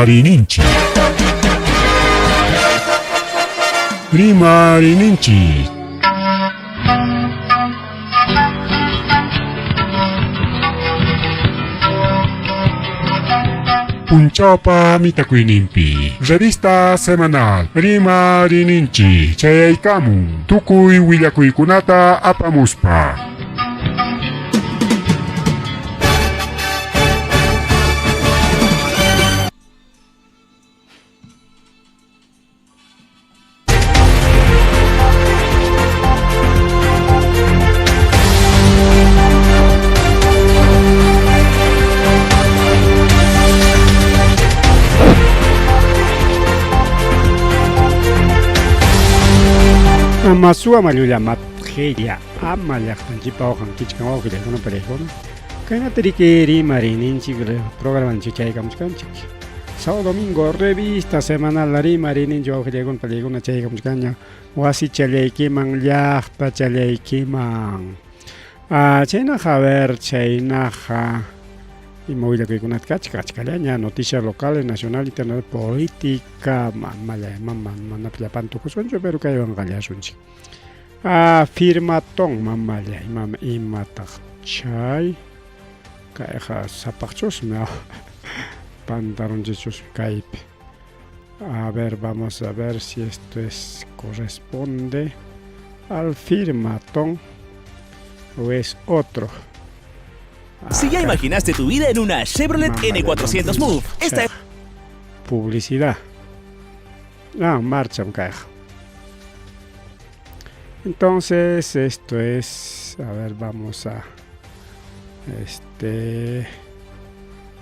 Rimariyninchik. Rimariyninchik. Punchawpa mitakuyninpi revista semanal Rimariyninchik chayaykamun tukuy willakuykunata apamuspa. Ama suwa mallulla matqilla ama llaqtanchikpa waqankichkan wawqillaykuna pariykuna kaynata riki rimariyninchik programanchik chaykamuchkanchik sábado domingo revista semanal rimariyninchik wawqillaykuna pariykuna chaykamuchkanña wasichallaykiman llaqtachallaykiman chaynaqa a ver chaynaqa ima willakuykunata kachka achkallaña noticias locales nacional internacional política mama mana llapan tukusunchu pero kaywan qallasunchik firmatón mamalla imam imataq chay kayqa sapaqchusmi pantalonchikchusmi kaypi a ver vamos a ver si esto es corresponde al firmatón o es otro. Si ya imaginaste tu vida en una Chevrolet N400 Move, esta es publicidad. Ah, marcha kayqa. Entonces, esto es, a ver, vamos a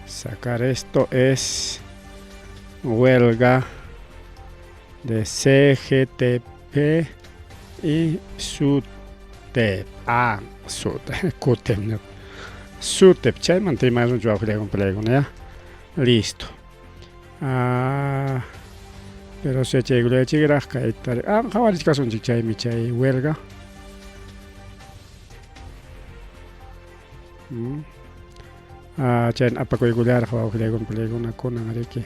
sacar esto es huelga de CGTP y SUTEP. Ah, SUTEP, CUTEP, SUTEP, chaymanta imasunchik wawqillaykuna ya. Listo. Ah, pero se chaykullachikraq kayta ah, qhawarichkasunchik chaymi chay huelga. Ah, chayna apakuykullarqa wawqillaykuna pariykuna kunan riki.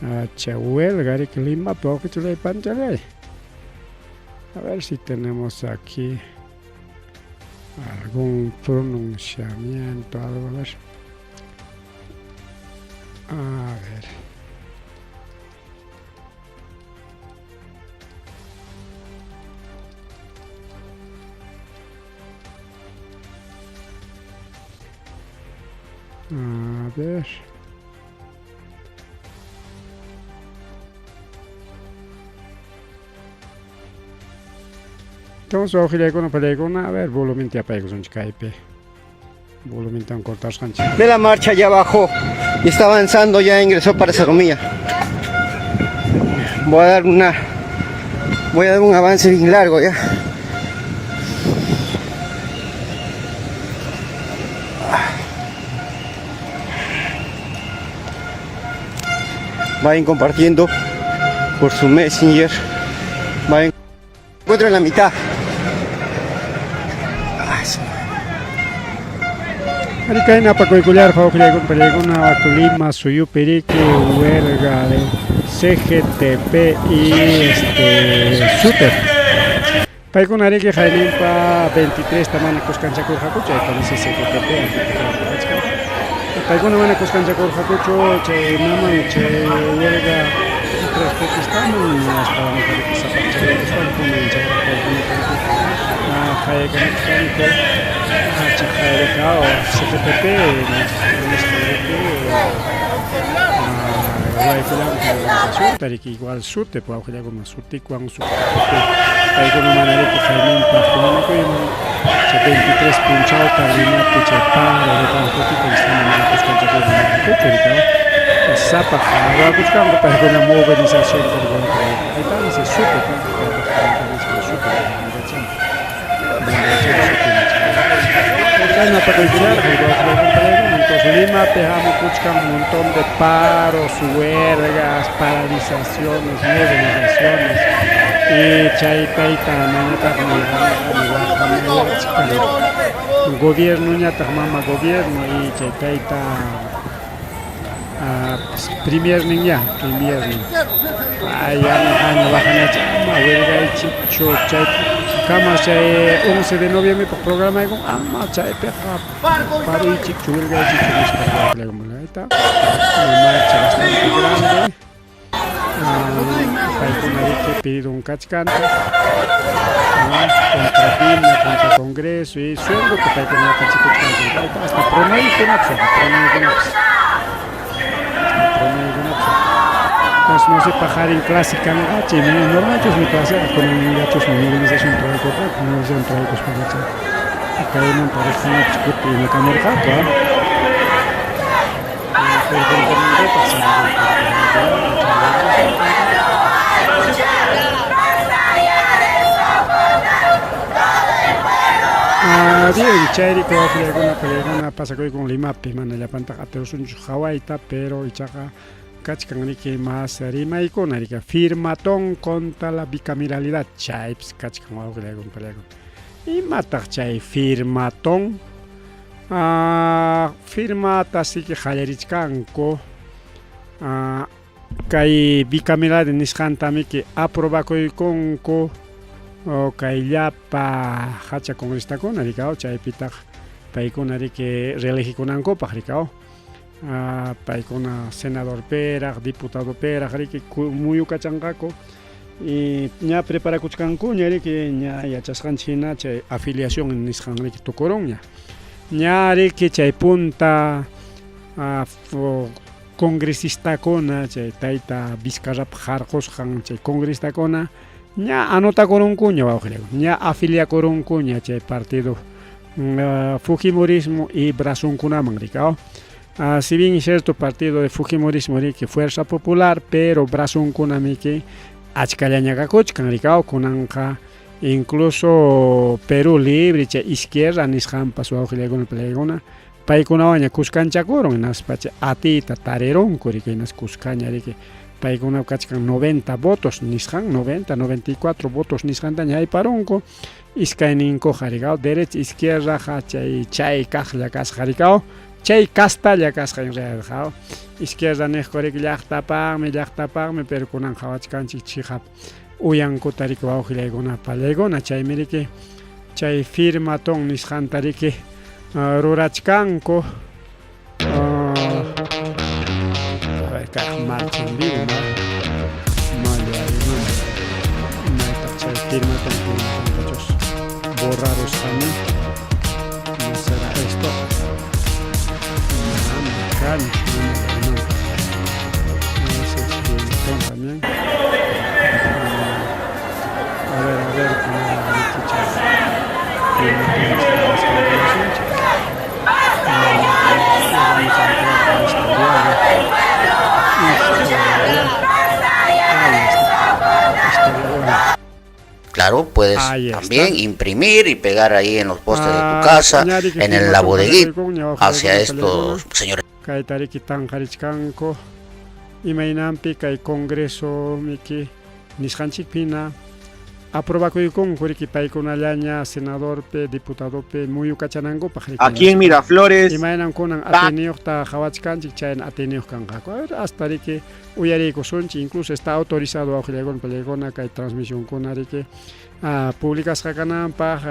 Ah, chay huelga riki Limapi wawqichulay panchalay. A ver si tenemos aquí algún pronunciamiento, algo, a ver. A ver. A ver. Entonces, wawqillaykuna pariykuna, a ver, volumen apaykusunchik kaypi. Volumen cortasqanchik. De la marcha ya bajó y está avanzando, ya ingresó para Zarumilla. Voy a dar una, voy a dar un avance bien largo ya. Vayan compartiendo por su Messenger. Vayan. Encuentro en la mitad. Arí kayna apakuykullarqa wawqillaykuna pariykuna Lima suyupi riki huelga de CGTP y SUTEP. Paykuna riki hayninpa 23 ta mana kuskanchakurqakuchu chayta dice CGTP paykuna mana kuskanchakurqakuchu chay maman chay huelga transportistaman astawan sapaqchakuspanku haykamuspanku CGTP ruwaykullanku riki igual SUTEP wawqillakuna SUTIKwan SUTEP paykuna mana riki hayninpa huñunakuyman chay 23 punchawta Limapi chay paro de transportista mana kuskanchakurqankuchu riki sapaq ruwakuchkanku paykuna movilización ahí dice SUTEP Entonces Lima hamukuchkan un montón de paros, huelgas, paralizaciones, movilizaciones y chay tayta manataqmi gobierno ñataq mama gobierno y chay tayta Premiernin ya, premiernin. Ay, año bajanacha, ama huelgaychikchu chay kama chay 11 de noviembre programa ama chaypiqa paruychikchu huelgaychikchu nispa ahí está. Una marcha bastante grande. Paykuna riki pedido kachkanta contra Dina, contra Congreso y sueldo que paykuna yapachikuchkanku hasta promedio kunapas promedio kunapas. Entonces no sé pajarin clase kanqachi normalchusmi claseqa kunan yachusmi movilización traykurqaku movilización traykuspaqa chay kaymanta riqkunapas kuti imakamurqaku. Bien, chayriko wawqillaykunapa pallaykuna pasakuykun Limapi mana llapantaqa atirusunchu hawayta, pero ichaqa kachkan riki mas rimaykuna riki firmatón contra la bicameralidad chaypis kachkan wawqillaykuna pallaykuna. Imataq chay firmatón? Firmata siki qallarichkanku kay bicameralidad nisqantamiki aprobakuykunku kay llapa hacha congresistakuna rikaw chaypitaq paykuna riki reelegikunankupaq rikaw paykuna senador peraq diputado peraq riki muyukachanqaku y ña preparakuchkankuña riki ña yachasqanchik hina chay afiliación nisqan riki tukurunña ña riki chay punta congresistakuna chay tayta Vizcarrapaq harqusqan chay congresistakuna ña anotakurunkuña wawqillaykuna ña afiliakurunkuña chay partido Fujimorismo y brazonkunaman rikaw. Si bien es cierto partido de Fujimorismo riki Fuerza Popular, pero brazonkunamiki achkallaña kakuchkan rikaw kunanqa incluso Perú Libre chay izquierda nisqanpas wawqillaykuna pallaykuna paykunawanña kuskanchakurun hinaspa chay atiyta tarirunku riki hinas kuskaña riki paykuna kachkan 90 votos nisqan 90 94 votos nisqantaña hayparunku iskayninkuqa rikaw derecha izquierdaqa chay chay kaqlla kasqa rikaw chay castalla kasqa en realidad izquierda niqku riki llaqtapaqmi llaqtapaqmi pero kunan qhawachkanchik chiqap uyankuta riki wawqillaykuna pallaykuna chaymi riki chay firmatón nisqanta riki rurachkanku. A ver, kaq marcha en vivo, ¿no? Malla, maytaq chay firmatón firmatón borrarusqani. No será esto. Mana kani, mana. Ese es firmatón también. A ver, cómo chay firmatón Vamos a entrar al historial. Historial. Ahí está. Historial. Claro, puedes también imprimir y pegar ahí en los postes de tu casa, en la bodeguita, hacia estos señores. Kayta riki tanqarichkanku imaynanpi kay congreso miki nisqanchikpina aprobakuykunku riki paykunallaña senadorpi diputadopi muyukachanankupaq riki. Aquí en Miraflores. Imaynan kunan atiyniyuqta qhawachkanchik chayna atiyniyuq kanqaku. A ver, hasta riki uyariykusunchik incluso está autorizado wawqillaykuna pallaykuna kay transmisionkuna riki publicasqa kananpaq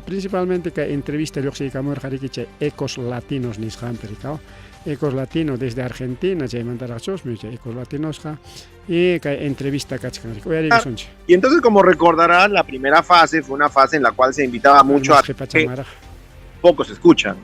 principalmente kay entrevista lluqsiykamurqa riki chay Ecos Latinos nisqanpi rikaw. Ecos Latinos desde Argentina chaymantaraqchusmi chay Ecos Latinosqa y kay entrevista kachkan riki uyariykusunchik. Y entonces, como recordarán, la primera fase fue una fase en la cual se invitaba mucho a que pocos escuchan.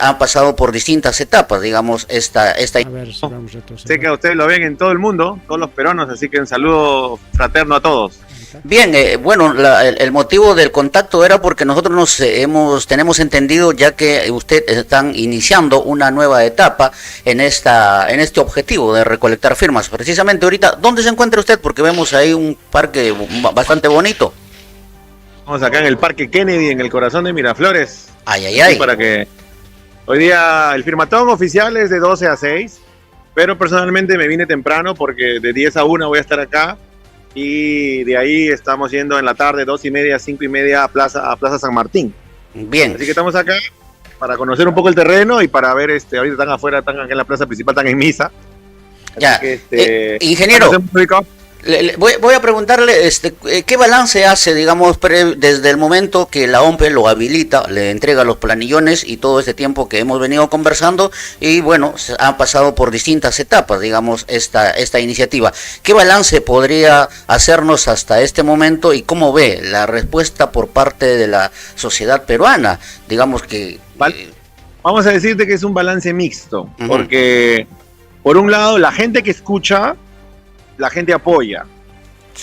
Han pasado por distintas etapas, digamos, esta. A ver si vamos a retroceder. Sé que ustedes lo ven en todo el mundo, todos los peruanos, así que un saludo fraterno a todos. Bien, bueno, el motivo del contacto era porque nosotros nos tenemos entendido ya que ustedes están iniciando una nueva etapa en este objetivo de recolectar firmas. Precisamente ahorita, ¿dónde se encuentra usted? Porque vemos ahí un parque bastante bonito. Estamos acá en el Parque Kennedy, en el corazón de Miraflores. Ay, ay, ay. Para que hoy día el firmatón oficial es de 12 a 6, pero personalmente me vine temprano porque de 10 a 1 voy a estar acá. Y de ahí estamos yendo en la tarde, 2:30, 5:30 a Plaza San Martín. Bien. Así que estamos acá para conocer un poco el terreno y para ver, ahorita están afuera, están acá en la plaza principal, están en misa. Ya. Que, este, Eh, ingeniero. nos hemos ubicado. Voy a preguntarle, ¿qué balance hace, digamos, desde el momento que la ONPE lo habilita, le entrega los planillones y todo este tiempo que hemos venido conversando y bueno, se han pasado por distintas etapas, digamos, esta iniciativa? ¿Qué balance podría hacernos hasta este momento y cómo ve la respuesta por parte de la sociedad peruana? Digamos que... Vamos a decirte que es un balance mixto, porque por un lado la gente que escucha, la gente apoya.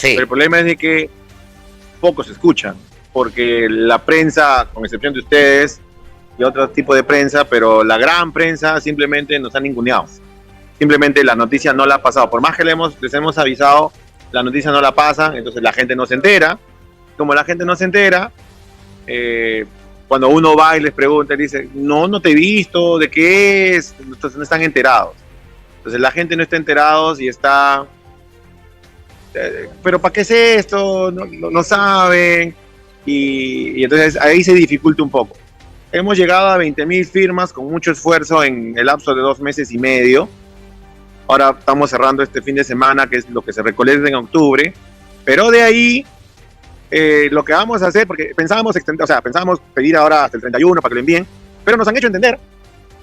Pero el problema es de que pocos escuchan, porque la prensa, con excepción de ustedes y otro tipo de prensa, pero la gran prensa simplemente nos han ninguneado. Simplemente la noticia no la ha pasado. Por más que les hemos avisado, la noticia no la pasan, entonces la gente no se entera. Como la gente no se entera, cuando uno va y les pregunta, y dice, no, no te he visto, ¿de qué es? Entonces no están enterados. Entonces la gente no está enterados y está... pero ¿para qué es esto? No, no, no saben. Y entonces ahí se dificulta un poco. Hemos llegado a 20.000 firmas con mucho esfuerzo en el lapso de 2 meses y medio. Ahora estamos cerrando este fin de semana, que es lo que se recolecta en octubre. Pero de ahí, lo que vamos a hacer, porque pensábamos extender, o sea, pensábamos pedir ahora hasta el 31 para que lo envíen, pero nos han hecho entender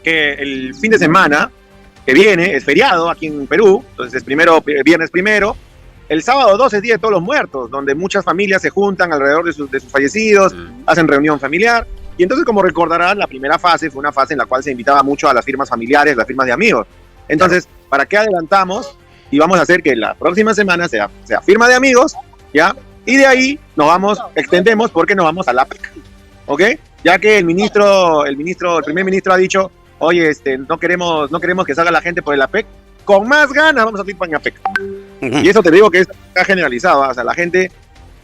que el fin de semana que viene es feriado aquí en Perú, entonces es viernes primero. El sábado 12 es Día de Todos los Muertos, donde muchas familias se juntan alrededor de sus fallecidos, hacen reunión familiar. Y entonces, como recordarán, la primera fase fue una fase en la cual se invitaba mucho a las firmas familiares, las firmas de amigos. Entonces, ¿para qué adelantamos? Y vamos a hacer que la próxima semana sea firma de amigos, ¿ya? Y de ahí nos vamos, extendemos porque nos vamos a la PEC, ¿ok? Ya que el primer ministro ha dicho, oye, no queremos que salga la gente por el APEC, con más ganas vamos a salir por el APEC. Y eso te digo que está generalizado, ¿ah? La gente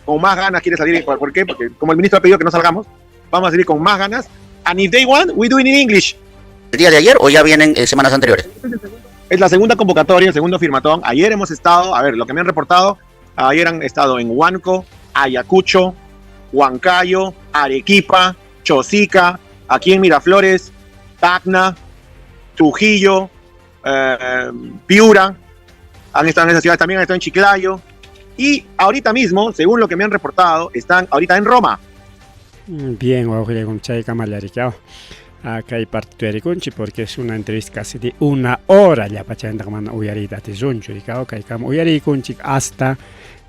con más ganas quiere salir. ¿Por qué? Porque como el ministro ha pedido que no salgamos, vamos a salir con más ganas. And if they want, we do it in English. ¿El día de ayer o ya vienen semanas anteriores? Es la segunda convocatoria, el segundo firmatón. Ayer hemos estado, a ver, lo que me han reportado, ayer han estado en Huánuco, Ayacucho, Huancayo, Arequipa, Chosica, aquí en Miraflores, Tacna, Trujillo, Piura. Han estado en esas ciudades también, han estado en Chiclayo. Y ahorita mismo, según lo que me han reportado, están ahorita en Roma. Bien, wawqillakuna, chaykama llarikiaw. Acá hay parte de Conchi porque es una entrevista casi de una hora ya pachayanta mana uyariyta atisunchu, rikaw, kaykama uyariykunchik hasta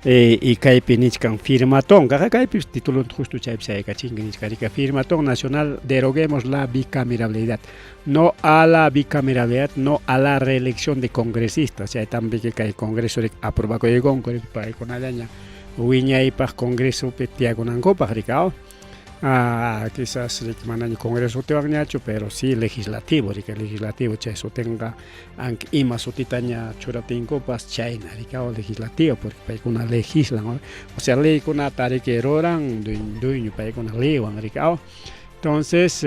y kaypi nichkan firmatón, kaqa kaypi título justo chaypi saykachinki nichka, rika, firmatón nacional, deroguemos la bicameralidad, no a la bicameralidad, no a la reelección de congresistas, chay también que kay congreso rik aprobakuykun, rik paykunallaña wiñaypaq congreso pi tiyakunankupaq, rikaw. Ah, quizás rik manaña congreso tiwanñachu, pero sí legislativo, rika, legislativo chay sutinqa, aunque ima sutitaña churatinkupas chayna, rika, o legislativo, porque paykuna legislan, ¿no? O sea, leykunata riki ruran, dueño paykuna leywan, rika, o. Entonces,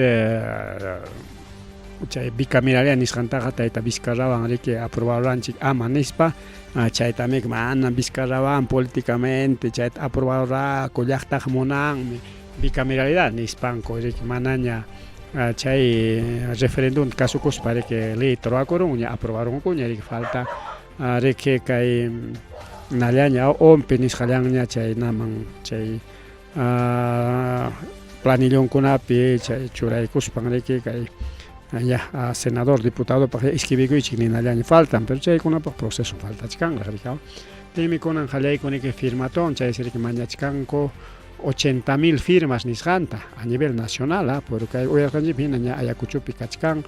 chay bicameralidad nisqantaqa tayta Vizcarrawan riki aprobaranchik ama nispa, chaytamik mana Vizcarrawan políticamente chayta aprobarraku llaqtaq munanmi bicameralidad nispanku riki manaña, chay referéndum kasukuspa riki ley ruwakurunña aprobarunkuña riki falta, riki kay nallaña ONPE nisqallanña chay naman chay, planillonkunapi chay churaykuspan riki kay ya, senador, diputado, pa escribikuychik ninallaña faltan, pero chaykunapaq proceso faltachkanraq riki. Timi kunan qallaykuniki firmatón, chay riki mañachkanku 80.000 firmas nisqanta a nivel nacional, porque hay uyarqanchikpi hina ña Ayacuchopi kachkan,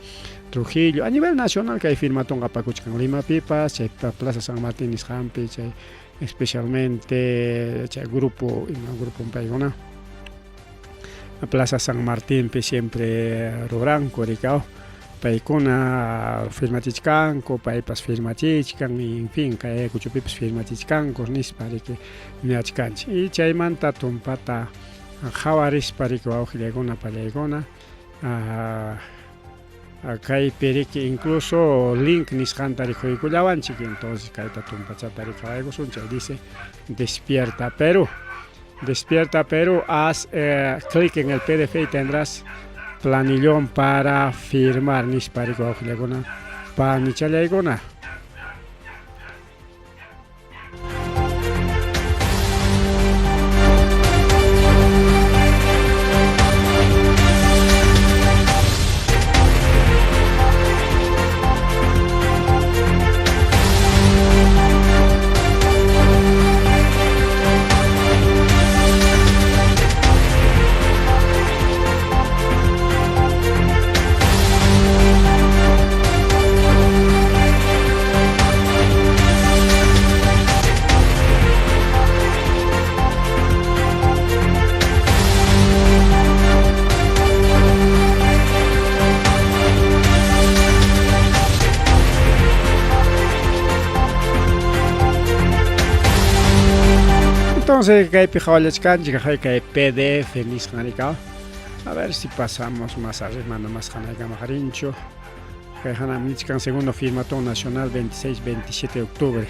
Trujillo, a nivel nacional kay firmatón apakuchkan Limapipas, chay Plaza San Martín nisqanpi, chay especialmente chay grupo, ima grupo paykuna Plaza San Martín pi siempre ruranku rikaw, paykuna firmachichkanku, paypas firmachichkan, en fin, kay Ayacuchopipas firmachichkanku nispa riki ñachkanchik. Y chaymanta tumpata qhawarispa riki wawqillaykuna pallaykuna, kaypi riki incluso link nisqanta rikuykullawanchik, entonces kayta tumpachata riqhawaykusun, chay dice Despierta Perú. Despierta Perú, haz clic en el PDF y tendrás planillón para firmar nispa riki wawqillaykuna panichallaykuna. Entonces kaypi qhawallachkanchik kay PDF nisqan rikaw. A ver si pasamos más arriba, mana más hanaykamaq rinchu. Kay hanam nichkan segundo firmatón nacional 26-27 de octubre.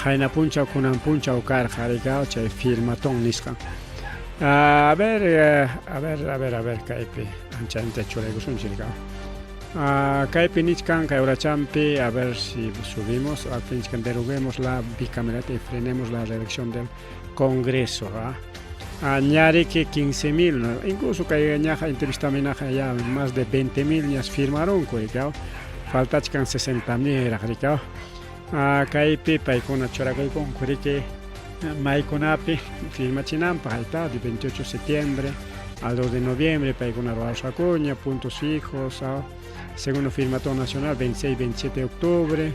Qayna punchaw kunan punchaw karqa rikaw chay firmatón nisqan. A ver, a ver, a ver, a ver, kaypi ancha ancha churaykusunchik rikaw. Kaypi nichkan kay urachampi, a ver si subimos, nichkan deroguemos la bicameralidad y frenemos la reelección del Congreso. Ñariki 15.000, ¿no? Incluso kay ñaja entrevistaminaja ya más de 20.000 ñas firmaron, rikaw. Faltachkan 60.000 rikaw. Kaypi paykuna churakuykunku riki maykunapi firmachinanpaq, ahí está, de 28 de septiembre al 2 de noviembre, paykuna ruwasqakuña, puntos fijos, segundo firmatón nacional 26-27 de octubre,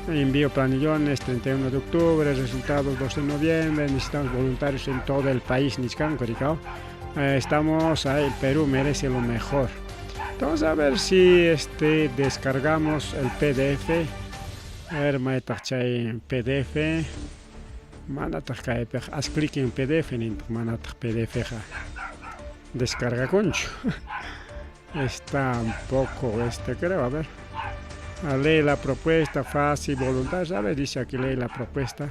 envío planillones 31 de octubre, resultados 2 de noviembre, necesitamos voluntarios en todo el país, nichkanku, rikaw. Estamos ahí, el Perú merece lo mejor. Entonces a ver si descargamos el PDF. A ver, maytaq chay PDF. Manataq kaypiqa, haz clic en PDF nintaq, manataq PDF ja descargakunchu. Está un poco creo, a ver. Lee la propuesta, fácil, voluntario, a ver, dice aquí lee la propuesta.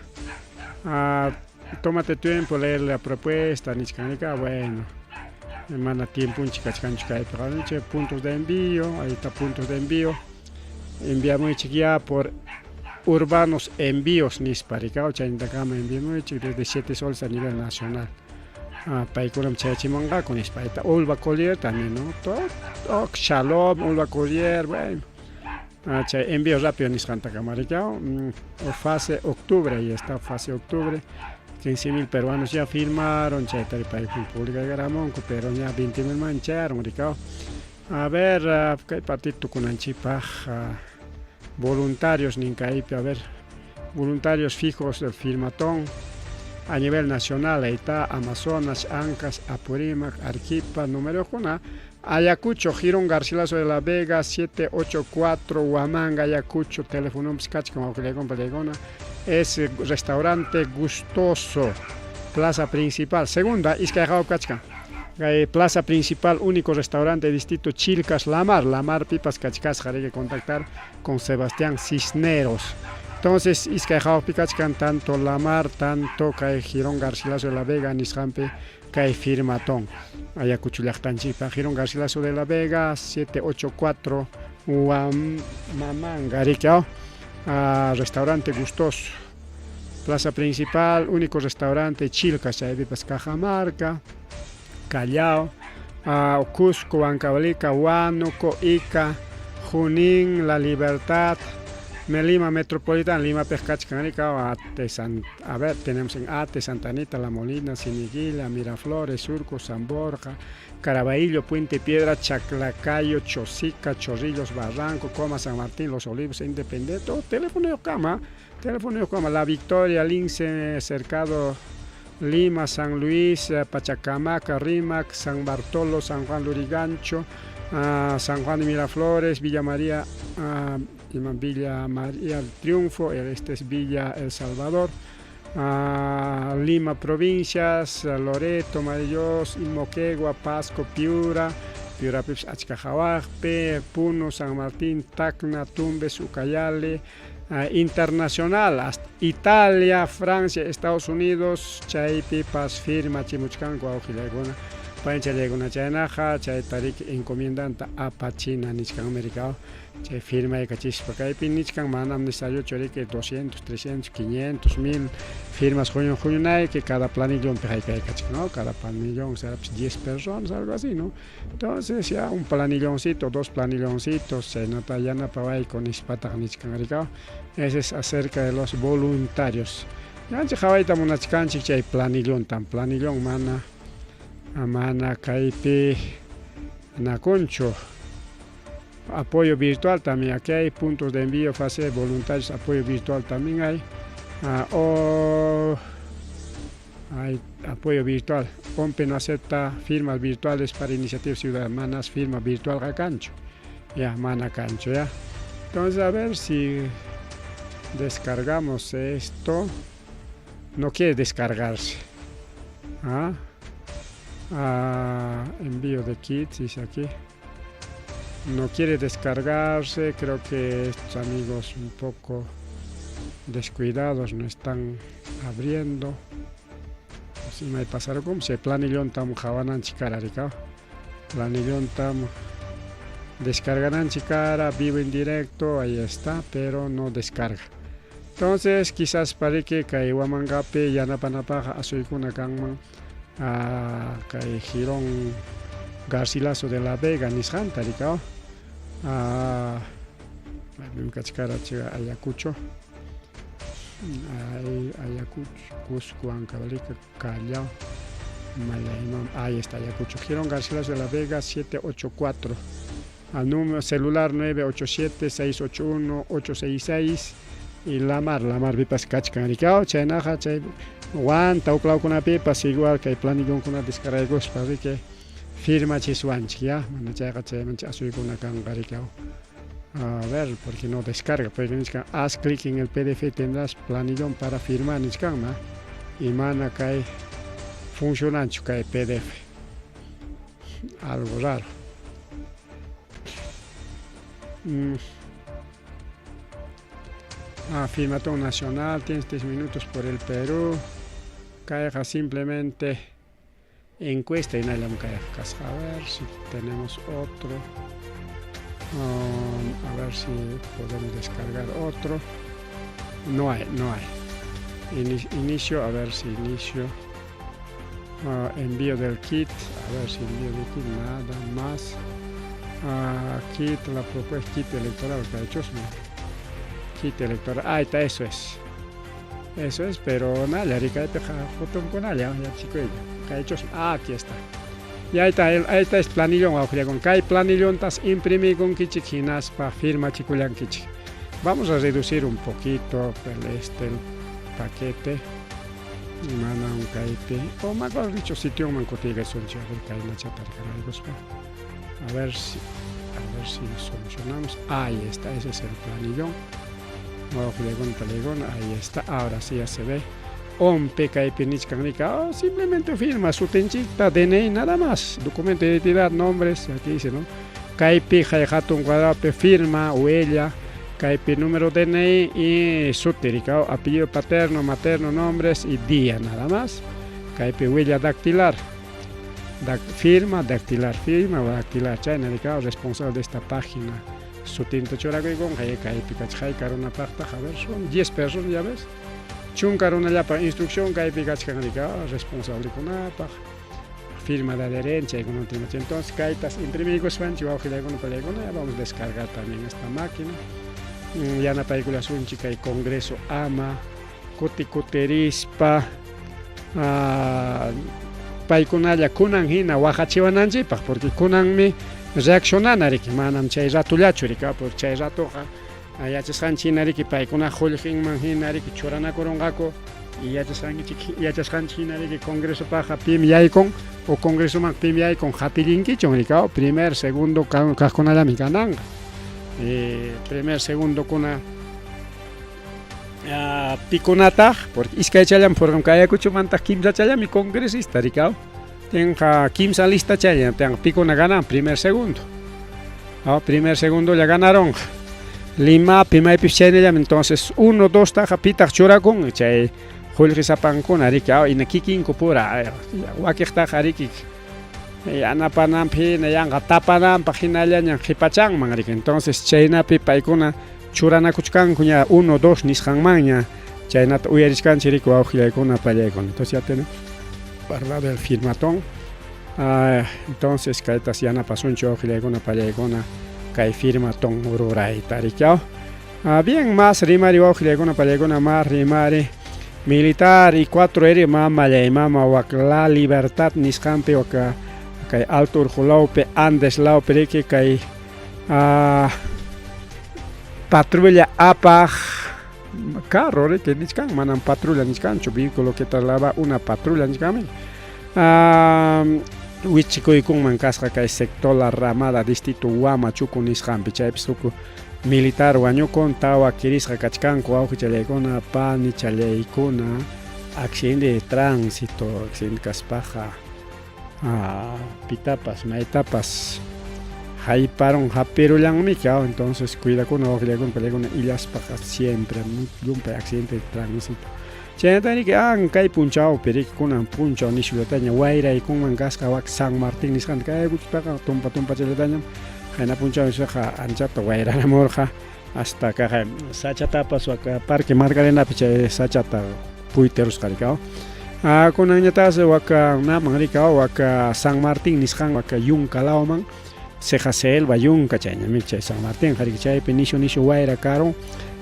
Tómate tiempo, leer la propuesta, nichkanika, bueno. Mana tiempo un chikachkanchu kaypiqa, niche, puntos de envío, ahí está puntos de envío. Enviamos ya por urbanos envíos nispa, rikaw, chaynintakama enviamos desde 7 soles a nivel nacional. Paykunam chayachimunqaku nispa, ahí está Ulva Collier también, ¿no? Todo, todo, Shalom, Ulva Collier, bueno. Chay envío rápido nisqantakama, rikaw. Fase octubre, ahí está, fase octubre. 15.000 peruanos ya firmaron, chay paykuna publicaramunku, pero ya 20.000 mancharon, rikaw. A ver, kay partito kunanchikpaq, voluntarios ninkaypi, a ver, voluntarios fijos del firmatón a nivel nacional, ahí está, Amazonas, Ancash, Apurímac, Arequipa, número 1, Ayacucho, Jirón Garcilaso de la Vega, 784, Huamanga, Ayacucho, teléfono, es restaurante gustoso, plaza principal, segunda, iskay kachkan. Plaza principal, único restaurante distrito Chilcas, Lamar, Lamar Pipas Kachkasqa, hay que contactar con Sebastián Cisneros. Entonces, iskay kachkan tanto Lamar, tanto kay Jirón Garcilaso de la Vega, nisqanpi, kay firmatón. Ayacucho llaqtanchikpa, Jirón Garcilaso de la Vega, 784, Huamanga, restaurante gustoso. Plaza principal, único restaurante Chilcas, chaypipas Cajamarca, Callao, Cusco, Huancavelica, Huánuco, Ica, Junín, La Libertad, Lima Metropolitana, Lima Pescachcan, a ver, tenemos en Ate, Santa Anita, La Molina, Cieneguilla, Miraflores, Surco, San Borja, Carabayllo, Puente Piedra, Chaclacayo, Chosica, Chorrillos, Barranco, Coma, San Martín, Los Olivos, Independiente, oh, teléfono de cama, teléfono de cama, La Victoria, Lince, Cercado, Lima, San Luis, Pachacamac, Rímac, San Bartolo, San Juan Lurigancho, San Juan de Miraflores, Villa María, Villa María del Triunfo, este es Villa El Salvador, Lima Provincias, Loreto, Marillos, Moquegua, Pasco, Piura, Piura achka hawaqpi, Puno, San Martín, Tacna, Tumbes, Ucayali, Internacional, hasta Italia, Francia, Estados Unidos, chaypipas firmachimuchkanku wawqillaykuna, paychallaykuna chaynaqa, chayta riki encomiendanta apachina nichkan Americao, chay firmaykachispa kaypi nichkan manam necesario riki 200, 300, 500, 1000 firmas huñunayki cada planillonpi hayk'aykachkan, ¿no? Cada planillón será pues 10 personas, algo así, ¿no? Entonces ya un planilloncito, dos planilloncitos, chaynata yanapawayku nispataq nichkan rikaw. Ese es acerca de los voluntarios. Ñanchik qhawayta munachkanchik chay planillontam, planillón mana mana kaypi nakunchu. Apoyo virtual también, aquí hay puntos de envío, fase de voluntarios, apoyo virtual también hay. Hay apoyo virtual. ONPE no acepta firmas virtuales para iniciativas ciudadanas, firma virtual cancho. Ya, mana cancho, ya. Entonces, a ver si descargamos esto. No quiere descargarse. ¿Ah? Ah, envío de kits, dice aquí. No quiere descargarse, creo que estos amigos un poco descuidados no están abriendo. Si me pasaron como se planillón tam jawananchik kara rika. Planillón tam descargananchik kara, vivo en directo, ahí está, pero no descarga. Entonces, quizás para que kay Huamangapi yanapanapaqa asuykuna kanman kay Girón Garcilaso de la Vega nisqanta rika. Maypim kachkara chay Ayacucho. Ay, Ayacucho, Cusco, Huancavelica, Callao, Malayman, ahí está Ayacucho. Girón Garcilaso de la Vega 784. Al número celular 987-681-866 y Lamar, Lamar pipas kachkan rikao, chaynaqa chay Huanta uklawkunapipas igual kay planillonkuna descargaykuspa riki firmachiswanchik ya, mana chayqa chaymanchik asuykuna kanqa rikao. A ver, porque no descarga, pero nichkan haz clic en el PDF tendrás planillón para firmar nichkanma y mana kay funcionanchu kay PDF. Algo raro. Ah, firmatón nacional, tienes 3 minutos por el Perú. Kayqa simplemente encuesta y nadie kayqa. A ver si tenemos otro. A ver si podemos descargar otro. No hay, no hay. Inicio, a ver si inicio. Envío del kit, a ver si envío del kit, nada más. Kit, la propuesta kit electoral, que ha hecho, ¿no? Kit electoral, ahí está, eso es. Eso es, pero nada, rica, foto con ya, chico, ella. Que ha hecho, aquí está. Y ahí está, ahí está el planillón, con kai planillón tas imprimí con kichik hinaspa firma chikulian kichik. Vamos a reducir un poquito el paquete. Mana un kaipi. O mejor dicho, sitio mancotiga son a ver kai a ver si, a ver si solucionamos. Ahí está, ese es el planillón. Ahí está, ahora sí ya se ve. Ompe kaipi nichkan nika, oh, simplemente firma su tenchita, DNI, nada más. Documento de identidad, nombres, aquí dice, ¿no? Kaipi, hatun cuadrado, firma, huella, kaipi número DNI y suti, apellido paterno, materno, nombres y día, nada más. Kaipi huella dactilar. Firma, dactilar, firma, dactilar, chayna, responsable de esta página. Sutinta churakuykun, kaipi kachjay karuna paqta, a ver, son 10 personas, ya ves. Chunka runallapa instrucción kaypi kachkan rika responsable kunapaq firma de adherencia y con entonces kaytas imprimiykuspanchik wawqillaykuna palaykuna vamos a descargar también esta máquina. Yanapaykullasunchik kay Congreso ama kuti kutirispa paykunalla kunan hina waqachiwananchikpaq porque kunanmi reaccionana riki manam chay ratullachu rika porque chay ratuqa yachasqanchik hina riki paykuna qullqinman hina riki churanakurunqaku y yachasqanchik hina riki Congresopaqqa pim yaykun o Congresoman pim yaykun hatillinkichun rika primer segundo kaqkunallami kananqa primer segundo kuna pikunataq porque iskaychallam forqam kay Ayacuchomantaq kimsachallami congresista rika tenqa kimsa lista challa tenqa pikuna ganan primer segundo primer segundo ya ganaron Limapi maypis chaynallami entonces 1 2 taqa pitaq churakun chay qullqisapankuna riki ina kikinku pura wakiqtaqa riki yanapananpaq hina yanqa tapananpaq hinallaña qhipachanman riki entonces chaynapi paykuna churanakuchkanku ña 1 2 nisqanmanña chaynata uyarichkanchik riki wawqillaykuna pallaykuna entonces ya tenemos guardado el firmatón entonces kaytas yanapasunchik wawqillaykuna pallaykuna kay firmatón rurayta riki. Bien, más rimari wawqillaykuna pallaykuna más rimari militar y 4 eri mama mama wak la libertad nisqanpi wak kay Alto Urqulawpi Andes lawpi riki kay patrulla apaq carro riki nichkan manam patrulla nichkanchu vehículo que traslada una patrulla nichkanmi wichikuykunman kasqa kay sector La Ramada distrito Huamachuco nisqanpi chaypis huk militar wañukun tawa kirisqa kachkanku wawqichallaykuna panichallaykuna Accidente de tránsito, accidente kaspaqa pitapas maytapas hayparun hapirullanmiki entonces cuidakuna wawqillakuna paykuna illaspaqa siempre llumpay accidente de tránsito. Chaynata riki an kay punchawpi riki kunan punchaw nishullataña wayraykunman kasqa wak San Martín nisqanta kay kuchitaqa tumpa tumpachallatañam qayna punchaw nisqaqa anchata wayraramurqa hasta kaq sachatapas wak Parque Margarenapi chay sachata puytirusqa riki kunanñataqsi wak naman riki wak San Martín nisqan wak yunka lawman ceja selva yunka chayñami chay San Martín riki chaypi nishu nishu wayra karun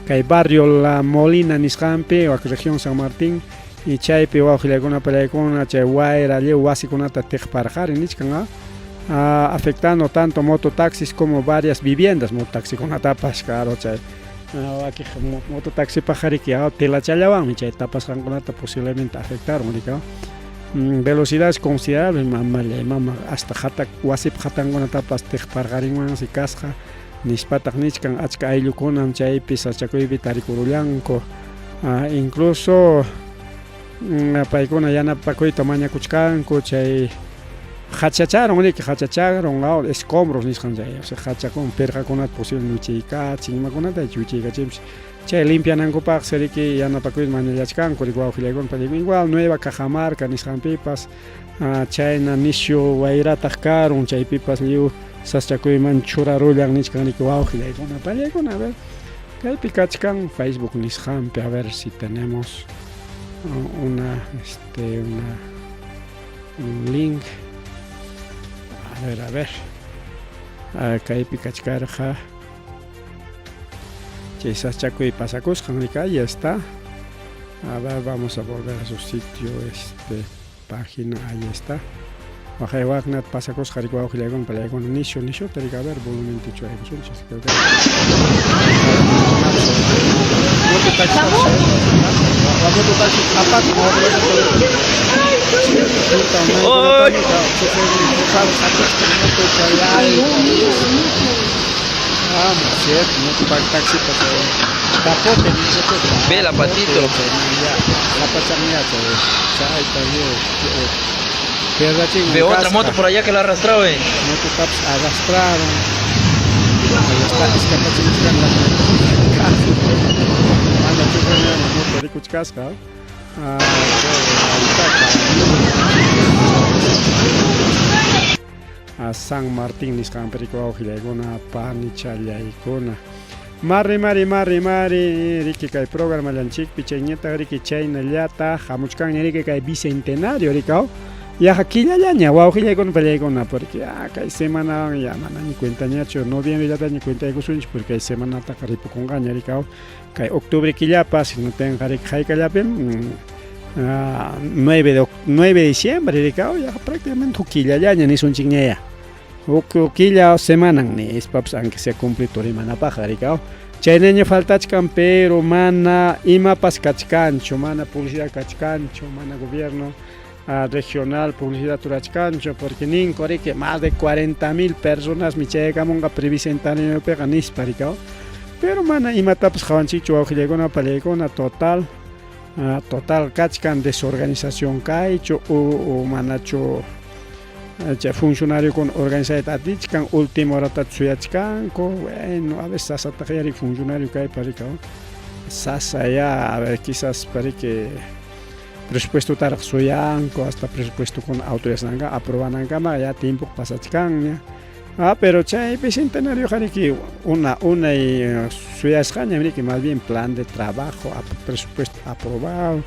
kay barrio La Molina nisqanpi wak región San Martín y chaypi wawqillakuna palaykuna chay wayra lliw wasikunata tiqparqari nichkan afectando tanto mototaxis como varias viviendas mototaxikunatapas claro chay wakiq mototaxipaq riki telachallawanmi chay tapasqankunata posiblemente afectaron riki velocidades considerables mamallay mama hasta hatak wasip hatankunatapas tiqparqarinmansi kasqa nispataq nichkan achka ayllukunam chaypi sachakuypi tarikurullanku incluso paykuna yanapakuyta mañakuchkanku chay hachacharon riki hachacharon escombros nisqan chay o sea hachakun pirqakunata posible wichiykachin imakunata wichiykachinpas chay limpianankupaqsi riki yanapakuyta mañallachkanku riki wawqillaykuna paykuna igual Nueva Cajamarca nisqanpipas chayna nisyu wayrataq karun chaypipas lliw sasachakuyman churarullan nichkan riki wawqillaykuna pallaykuna a ver kaypi kachkan Facebook nisqanpi a ver si tenemos una una un link a ver kaypi kachkarqa chay sachakuy pasakusqan riki ahí está. A ver, vamos a volver a su sitio, página, ahí está. Waqay waqnat pasakusqa riki wawqillaykuna pallaykuna nishu nishuta riki a ver volumen churaykusunchis creo que Ve la patito. Veo otra moto por allá que la arrastraba. Mototaps arrastraron. Ahí está, moto rikuchkasqa. San Martín nisqanpi riki wawqillaykuna panichallaykuna. Mari mari mari mari riki kay programallanchikpi chayñataq riki chaynallata hamuchkanña riki kay bicentenario riki yaqa killallaña wawqillaykuna pallaykuna porque kay semanawan ya manaña cuentañachu noviembrellataña cuentaykusunchik porque kay semanataqa ripukunqaña riki kay octubre killapas hinatinqa riki haykallapim 9 de diciembre riki yaqa prácticamente huk killallaña nisunchikña ya huk killa semanan nispapas aunque sea completo rimanapaqqa riki chaynaña faltachkan pero mana imapas kachkanchu mana publicidad kachkanchu mana gobierno regional publicidad rurachkanchu porque ninku riki más de 40,000 personas mi chayakamunqa prebicentenariopiqa nispa riki pero mana imatapas qawanchikchu wawqillaykuna pallaykuna total total kachkan desorganización kaychu o manachu chay funcionariokuna organizayta atichkan última horata suyachkanku bueno a veces sasataq ya riki funcionario kaypa riki sasa ya a ver quizás parece presupuestotaraq suyanku hasta presupuestokuna autorizananka aprobanankama ya tiempo pasachkanña pero chay bicentenario riki una unay suyasqaña riki más bien plan de trabajo presupuesto aprobado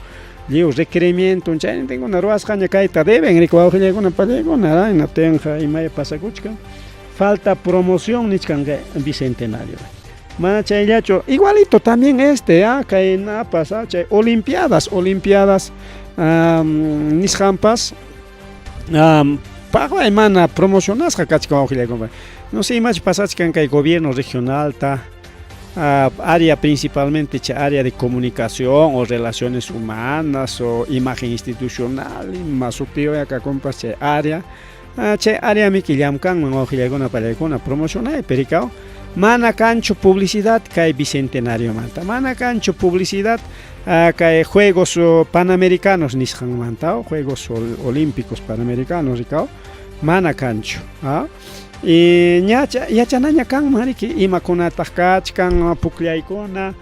lliw requerimiento chaynintinkuna ruwasqaña kayta deben riki wawqillaykuna pallaykuna hinatinqa imaya pasakuchkan falta promoción nichkan kay bicentenario mana chayllachu igualito también kay napas chay olimpiadas nisqanpas paqway mana promocionasqa kachkan wawqillaykuna no sé imachu pasachkan kay gobierno regionalta área principalmente chay área de comunicación o relaciones humanas o imagen institucional ima sutiyoq kakunpas chay área chay área miki llamkanman wawqillaykuna pallaykuna promocionaypi rikaw Mana kanchu publicidad kay bicentenariomanta, mana kanchu publicidad kay Juegos Panamericanos nisqanmanta, Juegos Olímpicos Panamericanos rikaw, mana kanchu. Y ña yachanaña kanman riki imakunataq kachkan pukllaykuna,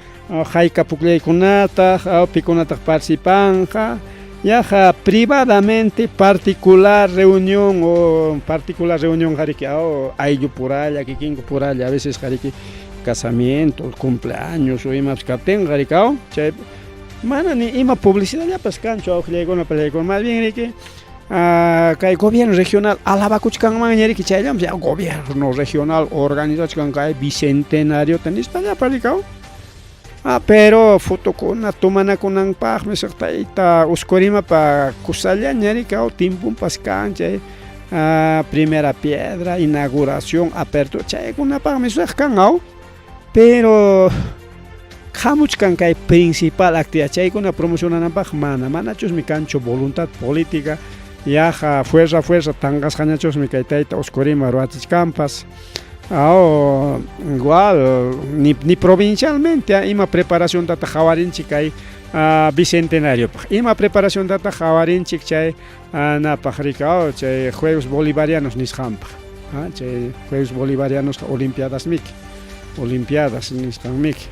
hayka pukllaykunataq, pikunataq participanqa, yaqa privadamente particular reunión o particular reunión riki ayllu puralla, kikinku puralla, a veces riki casamiento, cumpleaños o imapas kaptinqa rikaw, chay mana ni ima publicidadllapas kanchu awqllaykuna pallaykuna, más bien riki kay gobierno regional alabakuchkanmanña riki chayllam gobierno regional organizachkan kay bicentenariota nispallapa rikaw. Pero fotokuna tomanakunanpaqmi tayta Oscorimapa kusallaña rikaw tiemponpas kan chay primera piedra, inauguración, apertura, chaykunapaqmi suq kan aw, pero hamuchkan kay principal actividad chaykuna promocionananpaq mana, manachusmi kanchu voluntad política, yaqa fuerza fuerza tanqasqañachusmi kay tayta Oscorima ruwachichkanpas. Igual ni provincialmente ima preparación tata qawarinchik kay bicentenariopaq, ima preparación tata qawarinchik chay napaq rikaw chay Juegos Bolivarianos nisqanpaq, chay Juegos Bolivarianos Olimpiadas miki, Olimpiadas nisqanmiki,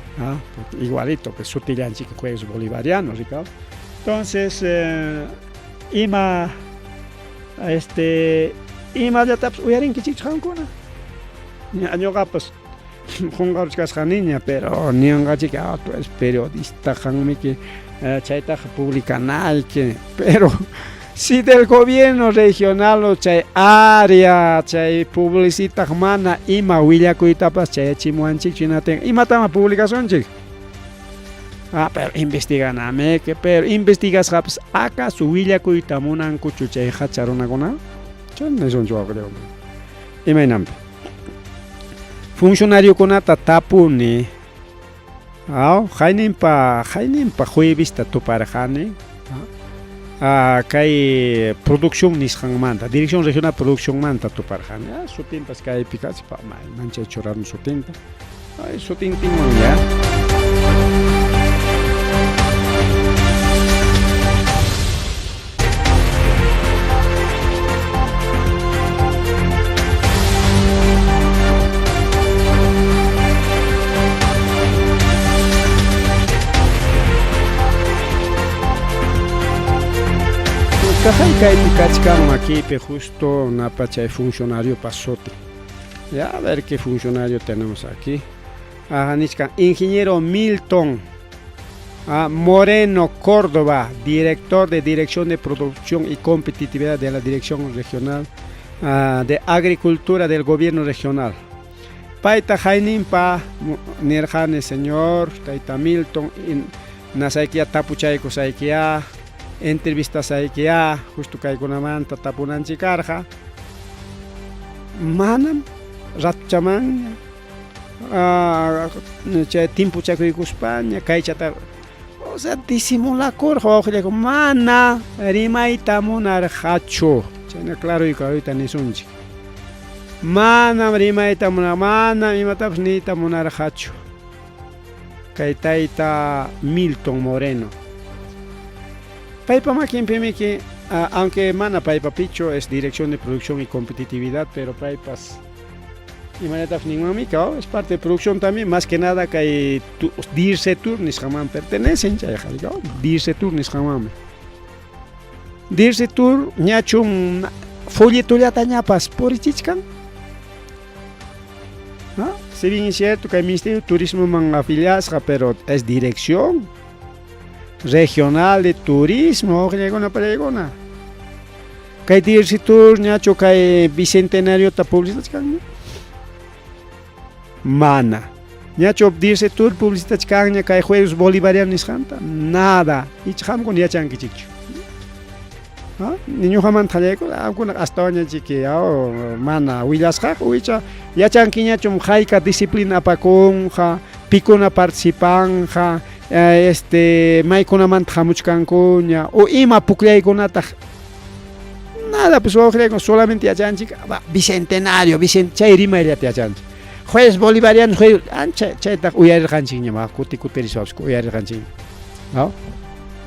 igualito pues sutillanchik Juegos Bolivarianos rikaw. Entonces ima imallatapas uyarinkichikchu qamkuna. Ñuqapas qunqaruchkasqaniña, pero niyanqachik tú eres periodista qanmiki chaytaqa publicanayki, pero si del gobierno regional o chay área chay publicitaq mana ima willakuytapas chayachimuwanchikchu hinatin imatama publicasunchik. Pero investiganamiki, pero investigasqapas acaso willakuyta munankuchu chay hacha runakuna? Chayna nisunchik wawqillakuna. Imaynanpi funcionariokunata tapuni, hayninpa juevesta tuparqani kay producción nisqanmanta, Dirección Regional Producciónmanta tuparqani, sutinpas kaypi kaspa manchay churarun sutinta, ay sutintinwan ya. Kaypi kachkan makipi justo napa chay funcionario pasote. Ya a ver qué funcionario tenemos aquí. Nichkan ingeniero Milton Moreno Córdoba, director de Dirección de Producción y Competitividad de la Dirección Regional de Agricultura del Gobierno Regional. Payta hayninpa nirqani señor tayta Milton nasaykiya tapuchaykusaykiya entrevistasaykiya justo kaykunamanta tapunanchik karqa, manam ratuchamanña chay timpuchakuykuspaña kaychata, o sea disimulakurqa wawqillayku, mana rimayta munarqachu, chayna claro y clarita nisunchik, manam rimayta munar, manam imatapas niyta munarqachu kay tayta Milton Moreno. Paypa makinpimiki, aunque mana paypa picho es Dirección de Producción y Competitividad, pero paypas imanataq ninmanmika, es parte de producción también, más que nada kay Dircetur nisqanman pertenecen, chayqa Dircetur nisqanmanmi. Dircetur ñachun folletollata ñapas purichichkan. Si bien es cierto que el Ministerio de Turismo man afiliasqa, pero es Dirección Regional de Turismo, llegona para llegona. Kay Dircetur ñachu kay bicentenariota publicitachkan. Mana. Ñachu Dircetur publicitachkanña kay Juegos Bolivarianos nisqanta. Nada. Icha qamkuna yachankichikchu. Ñuqamanta qallayku, qamkuna astawanñachiki mana willasqaku icha yachankiñachum hayka disciplina apakunqa, pikuna participanja, maykunamanta hamuchkankuña o ima pukllaykunataq. Nada, pues wawqillayku solamente yachanchik bicentenario, chay rimayllata yachanchik. Juez bolivariano, juez, ancha chaytaq uyarirqanchikña, kuti kutirispapas uyarirqanchikña. ¿No?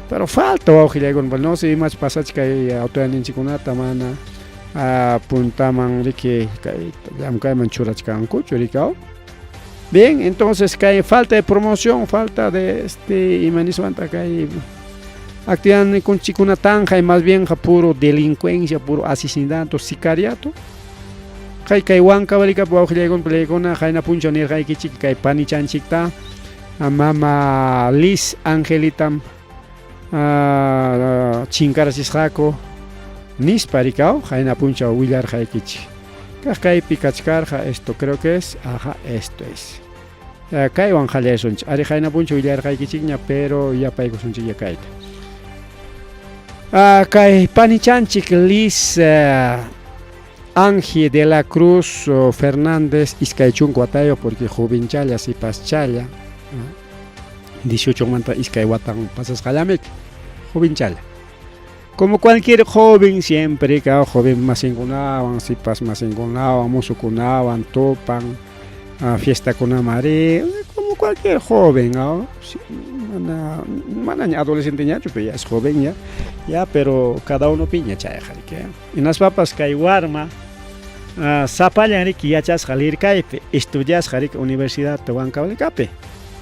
Pero falta wawqillaykuna, no sé imach pasachik kay autoridadninchikkunata mana puntaman riki kay llamkayman churachkankuchu riki. Bien, entonces kay falta de promoción, falta de ima niswanta kay actividadninchikuna tanqay, más bien puro delincuencia, puro asesinato, sicariato. Kay kay Huancavelicapi wawqillaykuna palaykuna qayna punchaw nirqaykichik kay panichanchikta mama Liz Angelitam chinkarachisqaku nispa rikaw qayna punchaw willarqaykichik. Kaq kaypi kachkarqa esto creo que es, ajá, esto es. Kaywan qallaysunchik. Ari qayna punchaw willarqaykichikña, pero yapaykusunchikña kayta. Kay panichanchik Liz Angie de la Cruz Fernández 20 watayuq porque jovenchalla sipaschalla 18 manta iskay watan pasasqallamik jovenchalla. Como cualquier joven siempre cada joven masinkunawan sipas masinkunawan musukunawan tupan fiestakunaman rin como cualquier joven, ¿no? Mana manaña adolescenteñachu pero ya es joven ya, ya pero cada uno piña chayqa riki. Hinaspapas kay warma sapallan riki yachasqa lirkaypi estudiasqa riki Universidad de Huancavelicapi,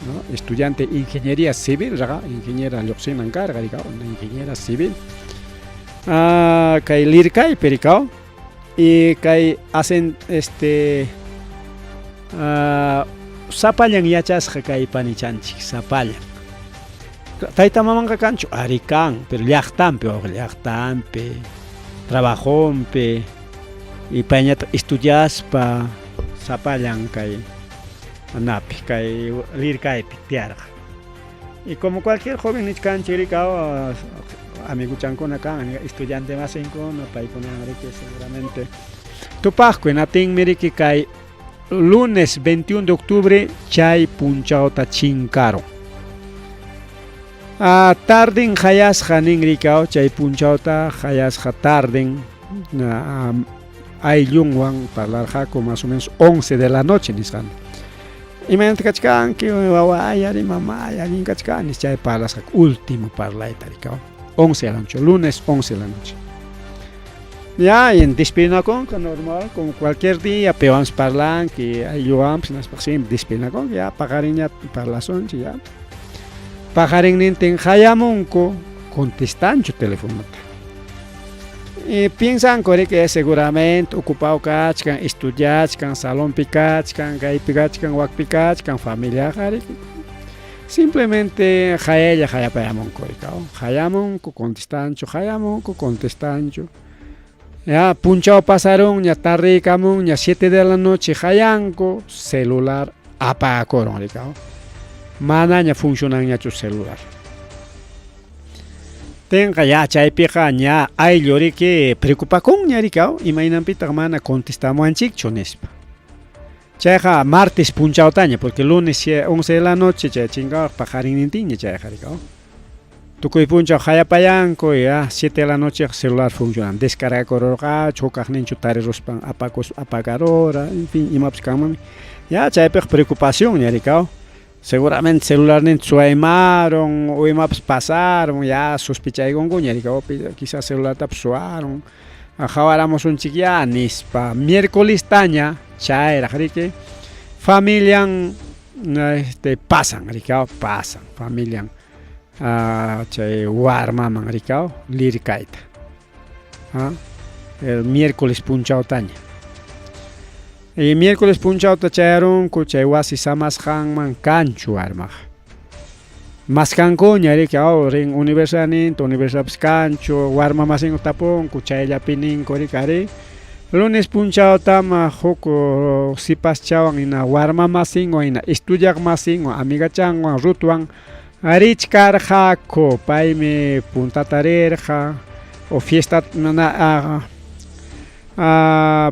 ¿no? Estudiante ingeniería civil raqa ingeniera lluqsinan karqa rika una ingeniera civil. Kay lirkaypi rikaw y kay hacen sapallan yachasqa kay panichanchik sapallan. Tayta mamanqa kanchu ari kan pero llaqtanpi wawqa llaqtanpi trabajonpi y payñataq estudiaspa sapallan kay napi kay lirkaypi tiyarqa. Y como cualquier joven nichkanchik rikaw amiguchankuna kan estudiante masinkuna paykunawan riki seguramente tupaqku hinaptinmi riki kay lunes 21 de octubre chay punchawta chinkarun. Tarden hayasqa nin rikaw chay punchawta hayasqa tarden ayllunwan parlarqaku más o menos 11 de la noche nisqanta. Imaynata kachkanki waway ari mamay allin kachkani chay parlasqaku último parlayta rikaw 11 de la noche, lunes 11 de la noche. Ya, y despedinakunku normal, como cualquier día, piwanpas parlanki, aylluwanpas hinaspa siempre despedinakunku, ya paqarinña parlasunchik ya. Paqarinnintin hayamunku contestanchu telefonota. Y piensanku riki seguramente ocupado kachkan, estudiachkan, salonpi kachkan, kaypi kachkan, wakpi kachkan, familiaqa riki. Simplemente hayalla hayapayamunku rikaw. Hayamunku, contestanchu, hayamunku, contestanchu. Ya, punchaw pasarunña, tardeykamunña, 7 de la noche hayanku, celular apagakurun rikaw. Manaña funcionanñachu celular. Tinqa ya chaypiqa ña ayllu riki preocupakunña rikaw, imaynanpitaq mana contestamuwanchikchu nispa. Chayqa martes punchawtaña, porque lunes 11 de la noche chay chinkawaq paqarinnintinña chayqa rikaw. Tukuy punchaw hayapayanku ya 7 de la noche celular funcionan, descargakururqachu, hukaqninchu tariruspan apagarura, en fin, imapas kanmanmi. Ya chaypiqa preocupación rikaw. Seguramente celularninta suwaymarun o imapas pasarun, ya sospechaykunkuña rikaw, quizás celulartapas suwarun, qhawaramusunchik ya nispa. Miércolestaña chayraq riki familian pasan rikaw, pasan familian chay warmaman rikaw lirkayta. El miércoles punchawtaña. Y miércoles punchawta chayarunku chay wasi samasqanman kanchu warmaqa. Maskankuña riki rin universidadninta, universidadpas kanchu, warma masinku tapunku, chayllapi ninku riki ari. Lunes punchawtama huk sipaschawan hina warma masinwan hina estudiaq masinwan amigachanwan Ruthwan richkarqaku, paymi puntata rirqa o fiesta mana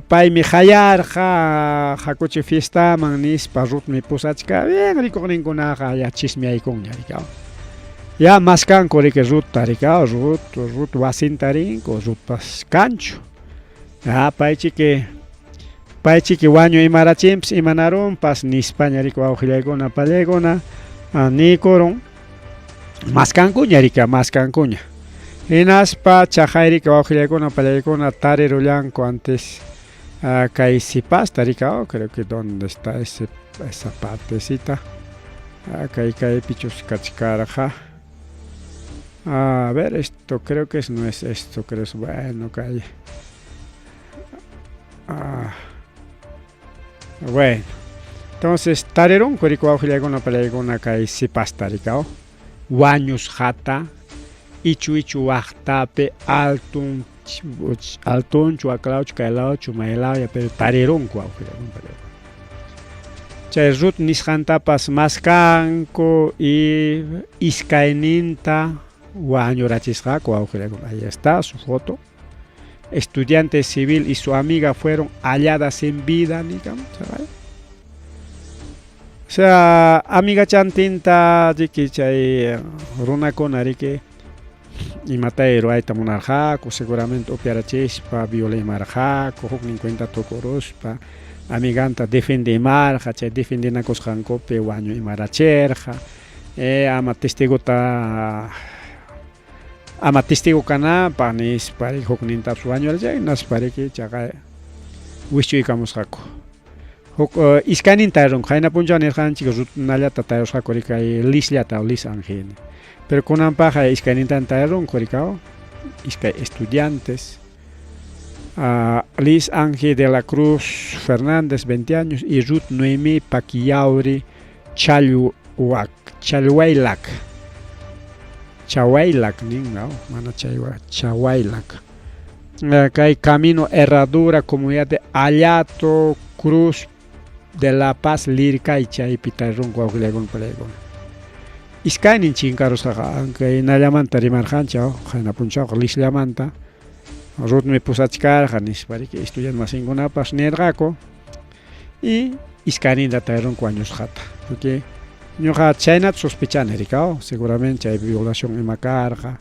paymi hayarqa hakuchik fiestaman nispa Ruthmi pusachka bien rikuqninkunaqa ya chismeaykunña rikaw. Ya maskanku riki Ruthta rikaw, Ruth, Ruth wasinta rinku, Ruthpas kanchu. Ya paychiki Paychiki wañu imarachinpas imanarunpas nispaña riki wawqillaykuna pallaykuna niykurun maskankuña riki maskankuña. Hinaspa chaqay riki wawqillaykuna pallaykuna tarirullanku antes kay sipasta riki oh, creo que donde está ese esa partecita kay kaypichus kachkarqa. A ver, esto creo que es, no es esto, creo es bueno, kay. Ah. Bueno, entonces tarirunku riki wawqillaykuna pallaykuna kay sipasta rikaw wañusqata ichu ichu waqtapi altun altunchu waklawchu kaylawchu maylawya pero tarirunku wawqillaykuna pallaykuna. Chay Ruth nisqantapas maskanku y iskayninta wañurachisqaku wawqillaykuna. Ahí está su foto. Estudiante civil y su amiga fueron halladas en vida, digamos. O sea, amiga chantinta riki chay runakuna riki imatay ruwayta munarqaku, seguramente upyarachispa violaymarqaku, huknin cuenta tukuruspa amiganta defendimarqa, chay defendinakusqankupi wañu imarachirqa, ama testigota ama testigo kananpaq nispa huknintapas wañurachin, hinaspa riki chaqay wischuykamusqaku. Huk iskaynin tarirunku, qayna punchaw nirqanchik runallata tarirusqaku riki kay Lisllata o Lis Angel. Pero kunanpaqqa iskaynintan tarirunku rikaw, iskay estudiantes. Liz Ángel de la Cruz Fernández, 20 años, y Ruth Noemí Paquillauri Chalhuac, Chalhuaylac. Chahuaylac, nin, no, mana chaywa, Chahuaylac. Kay Camino Herradura, comunidad de Ayato, Cruz de La Paz, Lircay, chaypi tarirunku wawqillaykuna palaykuna. Iskaynin chinkarusqaqa, kay hinallamanta rimarqanchik, qayna punchawqa Lisllamanta. Ruthmi pusachkarqa nispa riki estudiante masinkunapas nirqaku y iskayninta tarirunku wañusqata. Porque ñuqa chaynata sospechani rikaw, seguramente chay violación ima karqa.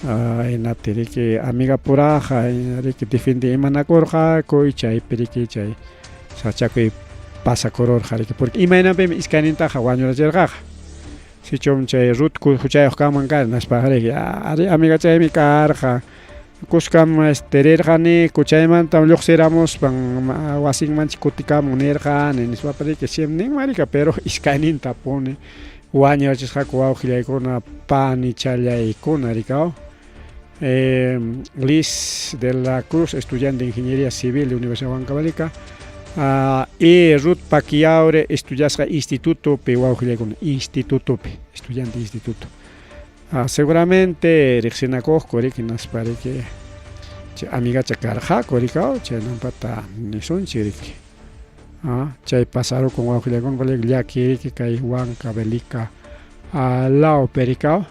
Hinaptin riki amiga puraqa riki defendi imanakurqaku y chaypi riki chay sachakuy pasakururqa riki, porque imaynanpimi iskaynintaqa wañurachirqaqa. Sichum chay Ruth huchayuq kanman karqa nispaqa riki, ari amiga chaymi karqa. Kuskam este rirqaniku chaymantam lluqsiramuspan wasinmanchik kutikamun nirqani nispapas riki ninman rika, pero iskaynintapuni wañurachisqaku wawqillaykuna panichallaykuna rikaw. Liz de la Cruz, estudiante de Ingeniería Civil de Universidad de Huancavelica, y Ruth Paquiaure, estudiasqa institutopi wawqillaykuna, institutopi, estudiante instituto. Seguramente riqsinakuqku riki hinaspa riki chay amigacha karqaku rikaw, chaynampata nisunchik riki. Chay pasarukun wawqillaykuna llaki riki kay Huancavelica lawpi rikaw.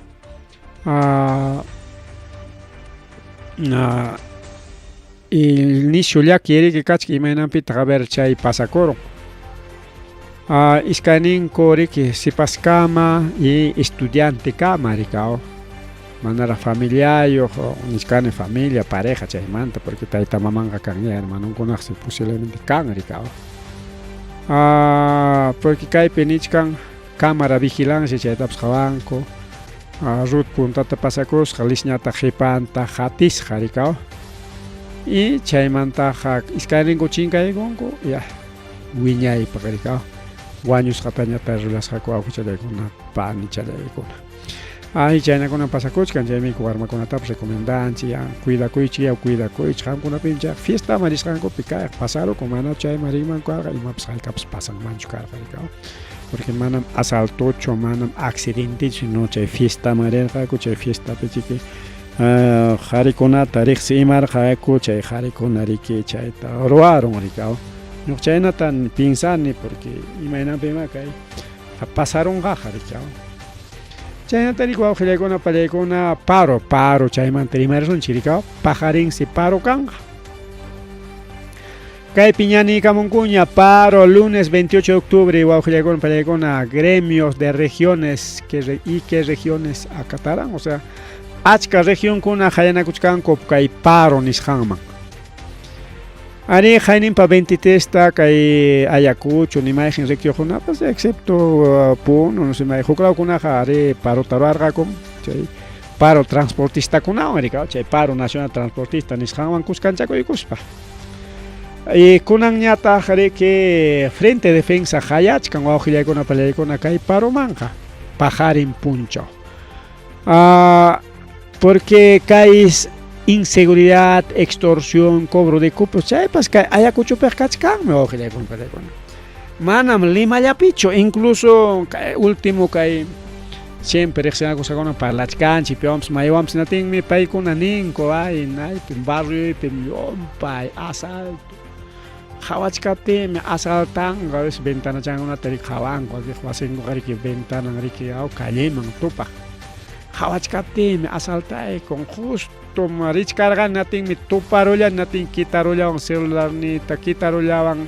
Nisyu llaki riki kachka imaynanpitaq a ver chay pasakurun. Iskayninku riki sipaskama y estudiantekama rikaw. Manaraq familiayuq, nichkani familia, pareja chaymanta, porque tayta mamanqa kan ya, hermanonkunaqsi posiblemente kan rikaw. Porque kaypi nichkan cámara vigilancia chaytapas qhawanku. Ruth puntata pasakusqa, Lisñataq qhipanta qatisqa rikaw. Y chaymantaqa iskayninku chinkaykunku, ya wiñaypaq rikaw. Wañusqatañataq rulasqaku wawqichallaykuna, panichallaykuna. Ay, chaynakuna pasakuchkan, chaymi warmakunatapas recomendanchik, ya cuidakuychik, ya cuidakuychik, qamkunapim chay fiestaman risqankupi kayaq pasarukun, mana chayman rinmanku karqa, imapas haykapas pasanmanchu karqa rikaw. Porque manam asaltochu, manam accidentechu, sino chay fiestaman rirqaku, chay fiestapi chiki qharikunata riqsi imarqaku, chay qharikuna riki chayta ruwarun rikaw. Ñuqa chaynata piensani porque imaynanpima kay pasarunqaqa rikaw. Chaynata riki wawqillaykuna pallaykuna paro, paro chaymanta rimarisunchik rikaw, paqarinsi paro kanqa. Kaypi ñaniykamunkuña paro lunes 28 de octubre wawqillaykuna pallaykuna gremios de regiones que y qué regiones acatarán, o sea, achka regionkuna qayanakuchkanku kay paro nisqanman. Ari qayninpa 23 ta kay Ayacucho ni mayqin riqyuqkunapas excepto Puno, no sé may huklawkunaqa ari parota ruwarqakum chay paro transportistakunawan rikaw chay paro nacional transportista nisqanwan kuskanchakuykuspa. Y kunanñataq riki Frente Defensa qayachkan wawqillaykuna pallaykuna kay paromanqa paqarin punchaw. Porque kay inseguridad, extorsión, cobro de cupos, chaypas kay Ayacuchopiqa kachkanmi wawqillaykuna pallaykuna. Manam Limallapichu, incluso kay último kay siempre riqsinakusqakuna parlachkanchik piwanpas maywanpas natinmi paykuna ninku ay naypim barrioypim llumpay asalto qhawachkaptinmi asaltanqa a veces ventanachankunata riki qhawanku wakinqa wasinkuqa riki ventanan riki aw calleman tupaq qhawachkaptinmi asaltaykun justo richkarqani natinmi tuparullani natin kitarullawan celularniyta kitarullawan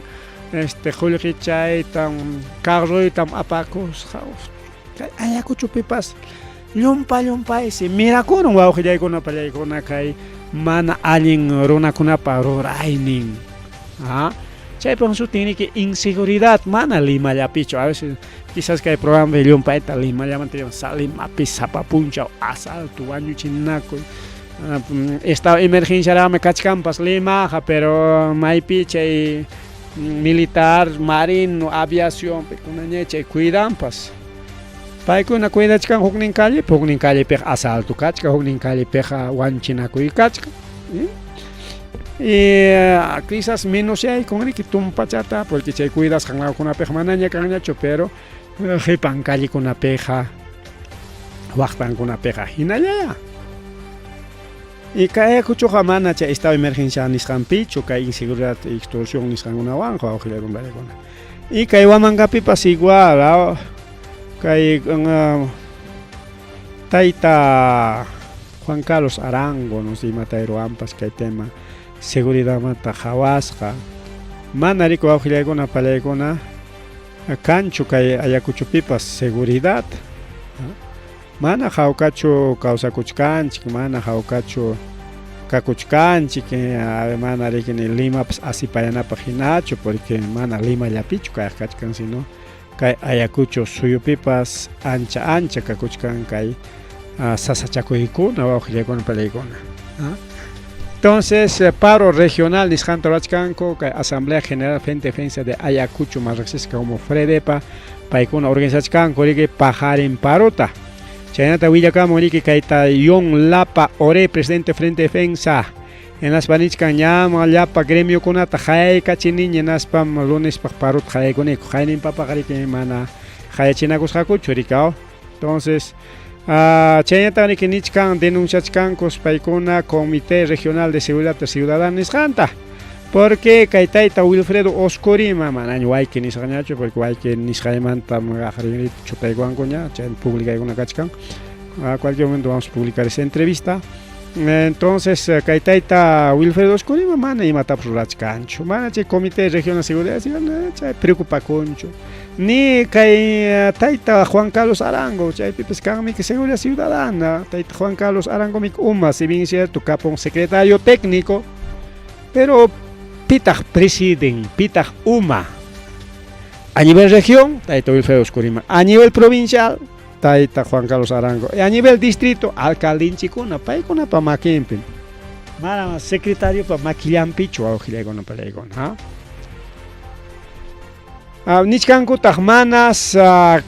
este qullqichaytam carroytam apakusqa kay Ayacuchopipas llumpa llumpaysi mirakurun wawqillaykuna pallaykuna kay mana allin runakunapa ruraynin ah chaypaq sutin riki inseguridad mana Limallapichu a veces quizás kay programapi llumpayta Limallamanta Limapi sapa punchaw asalto wañuchinakuy estado emergenciaraqmi kachkanpas Limaqa pero maypi chay militar marino aviación pikunaña chay cuidanpas paykuna cuidachkan huknin callepi huknin callepiqa asalto kachkan huknin callepiqa wañuchinakuy kachkan y quizás menosyaykun riki tumpachata porque chay cuidasqan lawkunapiqa manaña kanñachu pero qipan callekunapiqa waqtankunapiqa hinallaya. Y kay Ayacuchoqa mana chay estado de emergencia nisqanpichu kay inseguridad y extorsión nisqankunawanqa wawqillaykuna. Y kay Huamangapipas igual kay tayta Juan Carlos Arango no sé imatay ruwanpas kay tema seguridadmanta qhawasqa mana riki wawqillaykuna pallaykuna kanchu kay Ayacuchopipas seguridad mana hawkachu kawsakuchkanchik mana hawkachu kakuchkanchik mana riki ni Limapas asipayanapaq hinachu porque mana Limallapichu kayqa kachkan sino kay Ayacucho suyupipas ancha ancha kakuchkan kay sasachakuykuna wawqillaykuna pallaykuna. Entonces, paro regional nisqanta ruwachkanku kay Asamblea General Frente Defensa de Ayacucho más riqsisqa como Fredepa paykuna organizachkanku riki paqarin parota. Chaynata willakamun riki kayta Yon Lapa Ore, presidente Frente Defensa. Hinaspa nichkan ñam llapa gremiokunata qayaykachiniña hinaspam lunespaq parota qayaykuniku. Qayninpapaqa riki mana qayachinakusqakuchu riki. Entonces, chaynata riki nichkan denunciachkankus paykuna Comité Regional de Seguridad Ciudadana nisqanta. Porque kay tayta Wilfredo Oscorima manaña wayki nisqañachu porque wayki nisqaymanta chutaykuwankuña chay publicaykuna kachkan. A cualquier momento vamos a publicar esa entrevista. Entonces, kay tayta Wilfredo Oscorima mana imatapas rurachkanchu. Mana chay Comité Regional de Seguridad Ciudadana chay preocupakunchu. Ni kay tayta Juan Carlos Arango chaypipas kanmi que Seguridad Ciudadana. Tayta Juan Carlos Arango mik uma, si bien es cierto, kapun secretario técnico, pero pitaq presiden, pitaq uma. A nivel región, tayta Wilfredo Oscorima. A nivel provincial, tayta Juan Carlos Arango. Y a nivel distrito, alcaldinchikuna, paykunapa makinpim. Mana secretario pa makillanpichu wawqillaykuna pallaykuna. Nichkankutaq manas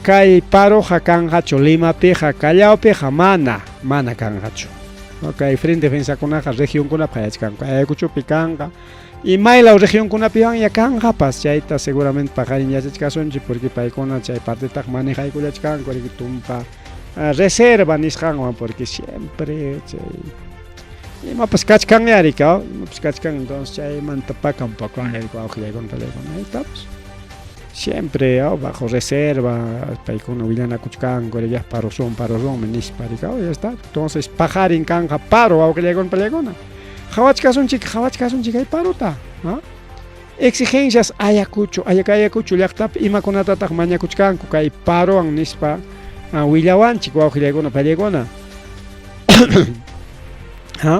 kay paroqa kanqachu Limapiqa, Callaopiqa mana, mana kanqachu. Kay Frente Defensakunaqa regionkunapi qayachkanku, Ayacuchopi kanqa. Y maylaw regionkunapiwan ya kanqapas chayta seguramente paqarin yachachkasunchik porque paykuna chay partetaq manejaykullachkanku riki tumpa reserva nisqanwan porque siempre chay imapas kachkanña riki, imapas kachkan entonces chaymanta pakan pakan wawqillaykuna pallaykuna ahí siempre bajo reserva paykuna willanakuchkanku ya parosun parosunmi nispa riki, ya está. Entonces paqarin kanqa paro wawqillaykuna pallaykuna. Qhawachkasunchik qhawachkasunchik kay parota. Exigencias Ayacucho, Ayacucho llaqtapi imakunatataq mañakuchkanku kay parowan nispa willawanchik wawqillaykuna pallaykuna.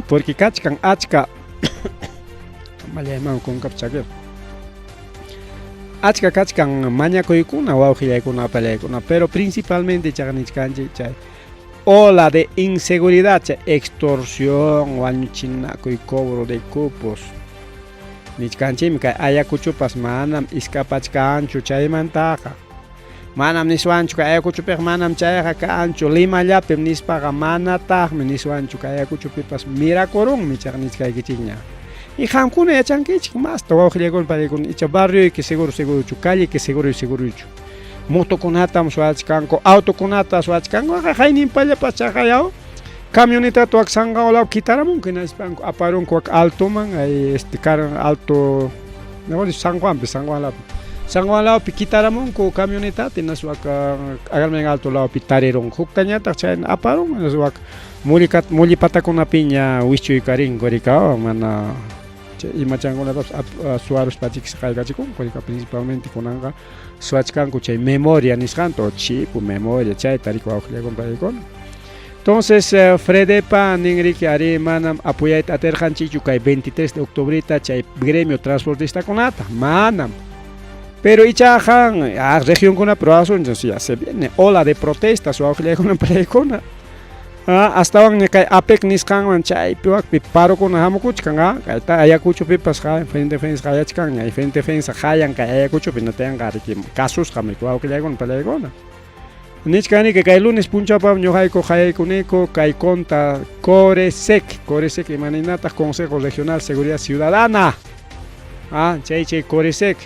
Porque kachkan achka Mallayman kunkap chakir. Achka kachkan mañakuykuna wawqillaykuna apallaykuna, pero principalmente chaqa nichkanchik chay ola de inseguridad, chay extorsión, wañuchinakuy, cobro de cupos. Nichkanchikmi kay Ayacuchopas manam iskapachkanchu chaymantaqa. Manam niswanchu kay Ayacuchopiqa manam chayqa kanchu, Limallapim nispaqa manataqmi niswanchu kay Ayacuchopipas mirakurunmi chaqa nichkaykichikña. Y qamkuna yachankichik masta wawqillaykuna panaykuna icha barrioyki seguro segurochu, calleki seguro segurochu. Motokunatam suwachkanku, autokunata suwachkanku, qayninpallapas chaqayaw camionetata wak Sanqao law kitaramunku hinaspanku aparunku wak altoman ay este car alto mejor dicho San Juanpi, San Juan lawpi. San Juan lawpi kitaramunku camionetata hinaspa wak agarmen alto lawpi tarirunku. Huktañataq chayna aparun hinaspa wak mullipatakunapiña wischuykarinku rikaw mana chay imachankunatapas suwaruspachiksi qaykachikunku rikaw principalmente kunanqa suwachkanku chay memoria nisqanta o chip o memoria chayta rikaw wawqillaykuna panaykuna. Entonces Fredepa ninriki ari manam apoyayta atirqanchikchu kay 23 de octubreta chay gremio transportistakunata, manam. Pero ichaqa regionkunapi ruwasunchik, ya se viene ola de protestas wawqillaykuna panaykuna. Astawanña kay APEC nisqanwan chaypi wakpi parokuna hamukuchkan, kayta Ayacuchopipas Frente Defensa qayachkanña, Frente Defensa qayan kay Ayacuchopi natayanqa riki kasusqam riki wawqillaykuna panaykuna. Nichkaniki kay lunes punchawpam ñuqayku qayaykuniku kay conta Coresec, Coresec imaninataq Consejo Regional Seguridad Ciudadana. Chay chay Coresec.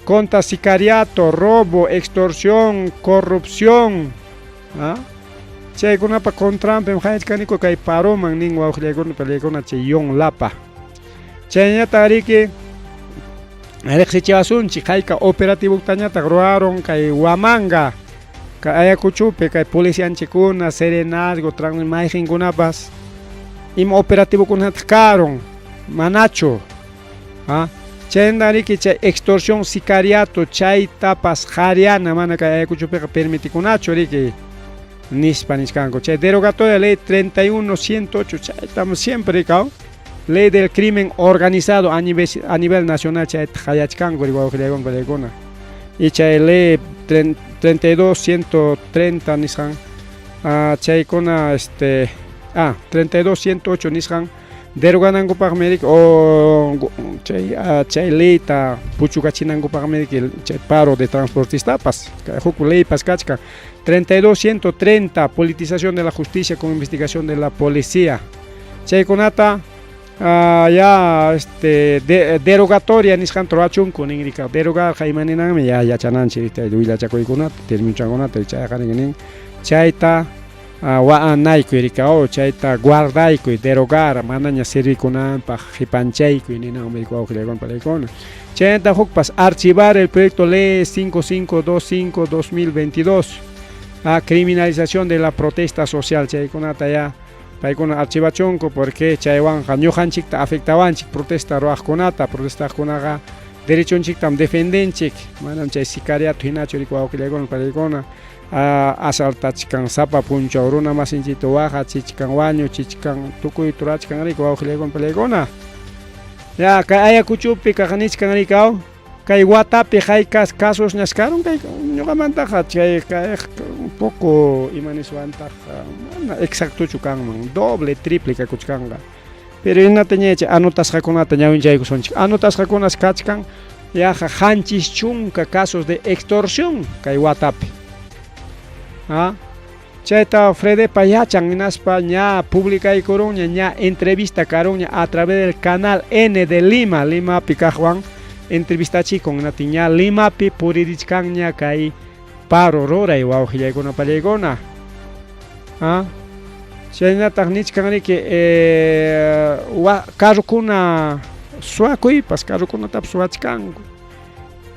Conta sicariato, robo, extorsión, corrupción. Chaykunapa contranpim qayachkaniku kay paroman nin wawqillaykuna panaykuna chay Yon Lapa. Chayñataq riki riqsichiwasunchik hayka operativotañataq ruwarun kay Huamanga, kay Ayacuchopi kay policianchikuna, serenazgo, mayqinkunapas ima operativokunataq karun, manachu. Chayna riki chay extorsión, sicariato chaytapas qariana mana kay Ayacuchopiqa permitikunachu riki nispa nichkanku. Chay derogatoria ley 31-108 chaytam siempre rikaw ley del crimen organizado a nivel nacional chayta qayachkanku wawqillaykuna panaykuna. Y chay ley 32-130 nisqan chaykuna este 32-108 nisqan deroganankupaqmi riki o chay chay leyta puchukachinankupaqmi riki chay paro de transportistapas huk leypas kachkan 32-130 politización de la justicia con investigación de la policía chaykunata ya este derogatoria nisqanta ruwachunku ninrika derogarqa imaninanmi ya yachananchik willachakuykunata terminuchankunata chayqa nin chayta wa'anaykuy rikaw chayta guardaykuy derogar manaña servikunanpaq qipanchaykuy ninanmi wawqillaykuna panaykuna. Chayta hukpas archivar el proyecto ley 5525-2022 criminalización de la protesta social chaykunata ya paykuna archivachunku porque chaywanqa ñuqanchikta afectawanchik protesta ruwaqkunata, protestaqkunaqa derechonchiktam defendenchik manam chay sicariato hinachu riki wawqillaykuna panaykuna. Asaltachkan sapa punchaw runa masinchikta waqachichkan wañuchichkan tukuy turachkan riki wawqillaykuna panaykuna. Ya kay Ayacuchopi kaq nichkan rikaw kay watapi haykas casos karun kay ñuqamantaqa chay kay un poco imaniswantaq mana exactochu kanman doble triple kakuchkanqa pero hinata ña chay anotasqakunata ñawinchaykusunchik anotasqakunas kachkan yaqa 70 casos de extorsión kay watapi. Chayta Fredepa yachan hinaspa ña publicaykurunña ña entrevista karunña a través del canal N de Lima, Limapi kaqwan entrevistachikun hinaptin ña Limapi puririchkanña kay paro ruray wawqillaykuna pallaykuna. Chaynataq nichkan riki carrokuna suwakuypas carrokunatapas suwachkanku.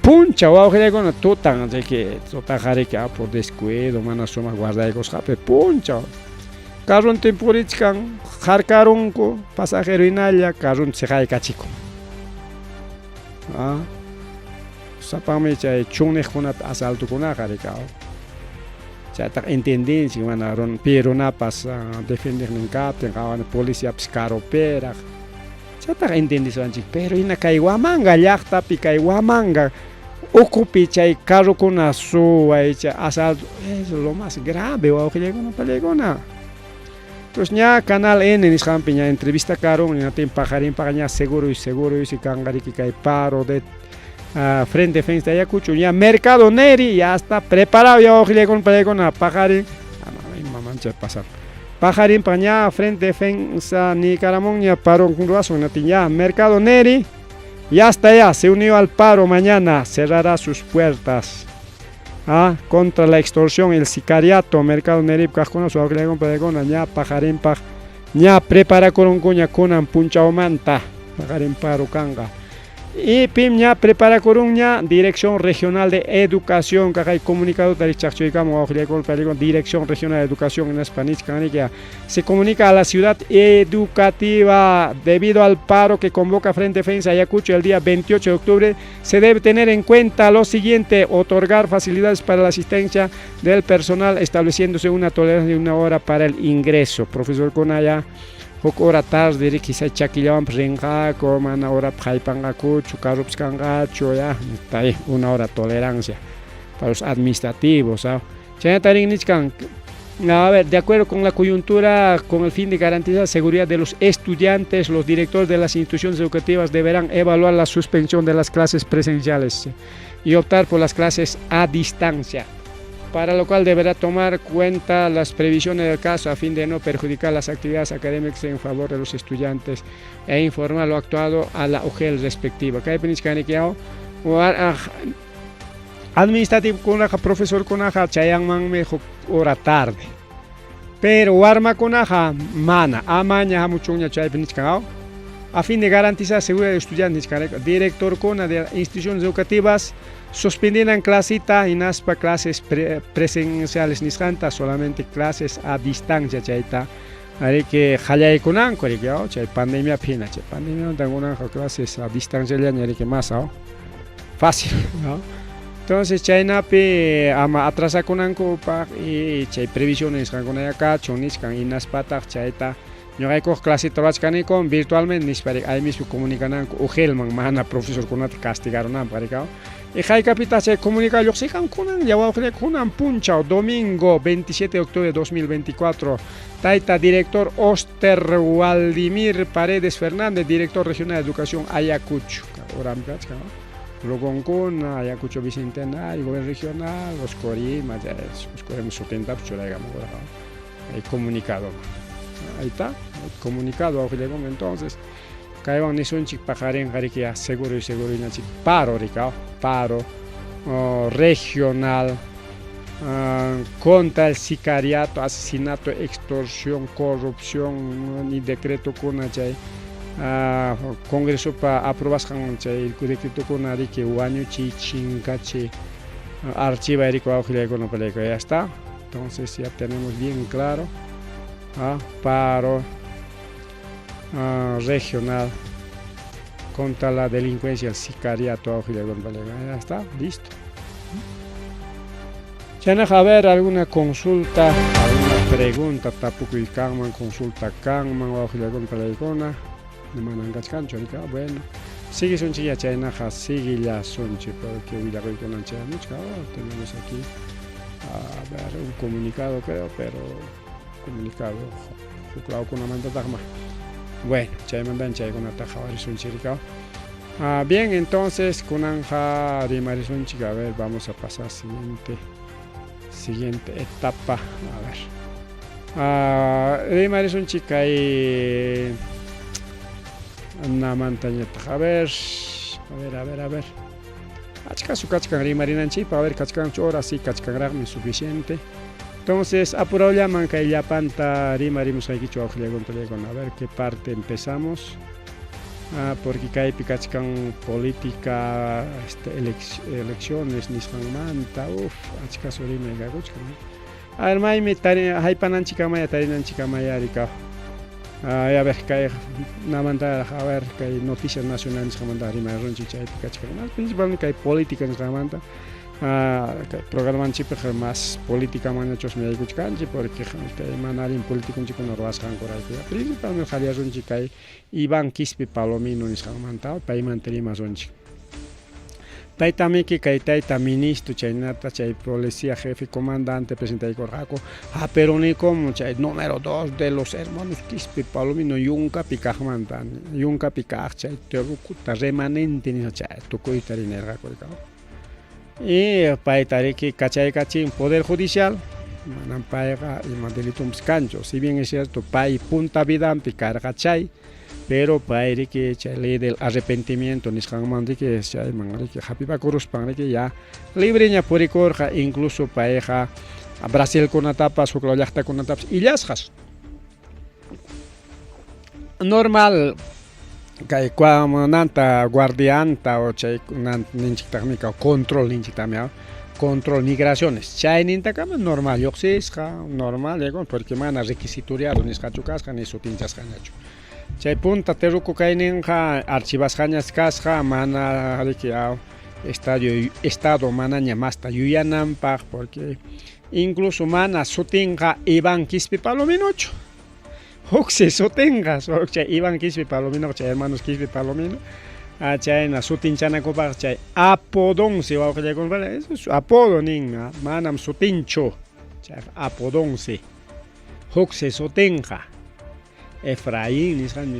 Punchaw wawqillaykuna tutan riki tutaqa riki por descuido mana sumaq guardaykusqapi punchaw carrontin purichkan harkarunku pasajero hinalla carronta siqaykachikun. Sapanmi chay chunniqkunapi asaltokunaqa rikaw. Chaytaqa entendinchik mana pi runapas defendiqnin kaptin qawani policiapas karuperaq. Chaytaqa entendisuanchik, pero hina kay Huamanga llaqtapi, kay Huamanga ukupi chay carrokuna suway, chay asalto, es lo más grave, wawqillaykuna, pallaykuna. Entonces ña Canal N nisqanpi ña entrevista karun, ñatin paqarinpaqa ña seguro y seguro y si kanqariki kay paro de Frente Defensa de Ayacucho, ña Mercado Neri ya está preparado ya wawqillaykuna, pallaykuna, paqarin, mamancha pasar. Paqarinpaq ña Frente Defensa nikaramun ña paro ruwasun, ñatin ya Mercado Neri ya está ya, se unió al paro mañana, cerrará sus puertas. Contra la extorsión, el sicariato, Mercado Neri kaqkuna wawqillaykuna, pallaykuna, ña paqarinpaq ña preparakurunkuña kunan punchawmanta paqarin paro kanqa. Y pim ña preparakurunña Dirección Regional de Educación, kaqay comunicado tarichaqchuykamun wawqillaykuna, pallaykuna, Dirección Regional de Educación en Hispanichkan, se comunica a la ciudad educativa debido al paro que convoca Frente Defensa Ayacucho el día 28 de octubre, se debe tener en cuenta lo siguiente: otorgar facilidades para la asistencia del personal, estableciéndose una tolerancia de una hora para el ingreso. Profesor Konaya, huk hora tarde, quizá chaquillawan rinqaku, mana hora haypanqakuchu, carropas kanqachu, ya, está ahí, una hora tolerancia para los administrativos, ¿ah? Chaynatarin nichkan, a ver, de acuerdo con la coyuntura, con el fin de garantizar la seguridad de los estudiantes, los directores de las instituciones educativas deberán evaluar la suspensión de las clases presenciales y optar por las clases a distancia, para lo cual deberá tomar cuenta las previsiones del caso a fin de no perjudicar las actividades académicas en favor de los estudiantes e informar lo actuado a la UGEL respectiva. Administrativo kunaqa, profesor kunaqa chayanmanmi huk hora tarde, pero warmakunaqa mana, amaña hamuchunña chaypi nichkan, a fin de garantizar seguridad de estudiantes, director kuna de instituciones educativas suspendinan clasita hinaspa clases presenciales nisqanta, solamente clases a distancia chayta ariki qallaykunanku, riki, chay pandemia hina, chay pandemia kunanqa clases a distancia llaña riki más fácil, ¿no? Entonces chaynapi ama atrasakunankupaq y chay previsiones nisqankuna kachun nichkan, hinaspataq chayta ñuqaykuq claseta ruwachkaniku virtualmente nispa, ahí mismo comunicananku UGELman, mana profesorkunata castigarunanpaq, riki. Y haykapitaq chay comunicado lluqsikan kunan ya wawqillayku, kunan punchaw, domingo 27 de octubre de 2024, tayta director Oster Waldimir Paredes Fernández, director regional de Educación Ayacucho, oram kachkan, logonkuna, Ayacucho Bicentenario, gobierno regional, los Corima, ya los Corima sutintapas churaykamun, el comunicado. Ahí está, el comunicado, entonces, kaywan nisunchik paqarinqa riki ya seguro y seguro inachik paro riki, paro regional contra el sicariato, asesinato, extorsión, corrupción y decreto kuna chay Congresopa aprobasqan chay decretokuna riki wañuchiy, chinkachiy, archiva riki wawqillaykuna, pallaykuna, ya está. Entonces ya tenemos bien claro, paro regional contra la delincuencia, el sicariato, ya está, listo. Chaynaqa, a ver, alguna consulta, alguna pregunta, tapukuy kanman, consulta kanman, wawqillaykuna, pallaykuna, manan kachkanchu, bueno, siguisunchik ya chaynaqa, siguillasunchik, porque willakuykunan chayamuchka, tenemos aquí, a ver, un comunicado creo, pero comunicado huklawkunamantataqma. Bueno, chaymantan chaykunata qhawarisunchik, rika. Bien, entonces, kunanja rimarisunchik, a ver, vamos a pasar siguiente etapa, a ver. Rimarisunchik kay namantañataq, a ver, a ver, a ver, a ver. Achkasu kachkan rimarinanchikpaq, a ver, kachkanchu hora, sí, kachkanraqmi suficiente. Entonces, apurawllaman kay llapanta rimarimusqaykichu wawqillaykuna, a ver qué parte empezamos. Porque kaypi kachkan política, elecciones nisqanmanta, uf, achkasu rimay kakuchkan. A ver, maymi haypananchikkamaya, tarinanchikkamaya rika. A ver, kay namanta, a ver, kay noticias nacionales nisqanmanta rimarunchik, chaypi kachkan. Más principalmente kay política nisqanmanta. Kay programanchikpiqa mas politicamanñachusmi yaykuchkanchik porque kay mana allin politiconchikkuna ruwasqankurayku. Principalmente qallasunchik kay Iván Quispe Palomino nisqanmanta, paymanta rimasunchik. Taytamiki kay tayta ministro chaynata chay policía jefe comandante presentaykurqaku, pero chay número 2 de los hermanos Quispe Palomino yunkapi kaqmanta, yunkapi kaq chay terrukuta remanente nisqa chay tukuyta rinirqaku. Y payta riki kachaykachin poder judicial, manam payqa ima delitumpas kanchu, si bien es cierto pay punta vidanpi karqa chay, pero pay riki chay ley del arrepentimiento nisqanman riki chayman riki hapipakuruspan riki ya libreña purikurqa, incluso payqa Brasilkunatapas huk llaqtakunatapas illasqas. Normal kay nanta guardianta o chay ninchiktaqmi control ninchiktaqmi control migraciones chaynintakama normal lluqsisqa, normal porque mana requisitoriado nisqachu kasqa ni sutinchasqañachu. Chay punta terruku kayninqa archivasqañas kasqa mana riki estadio estado manaña masta yuyananpaq porque incluso mana sutinqa Iván Quispe Palominochu. Huksi sutinqa chay Iván Quispe Palomino chay hermanos Quispe Palomino chayna sutinchanankupaq chay apodonsi wawqillaykuna eso es apodo nin manam sutinchu chay apodonsi huksi sutinqa Efraín nisqan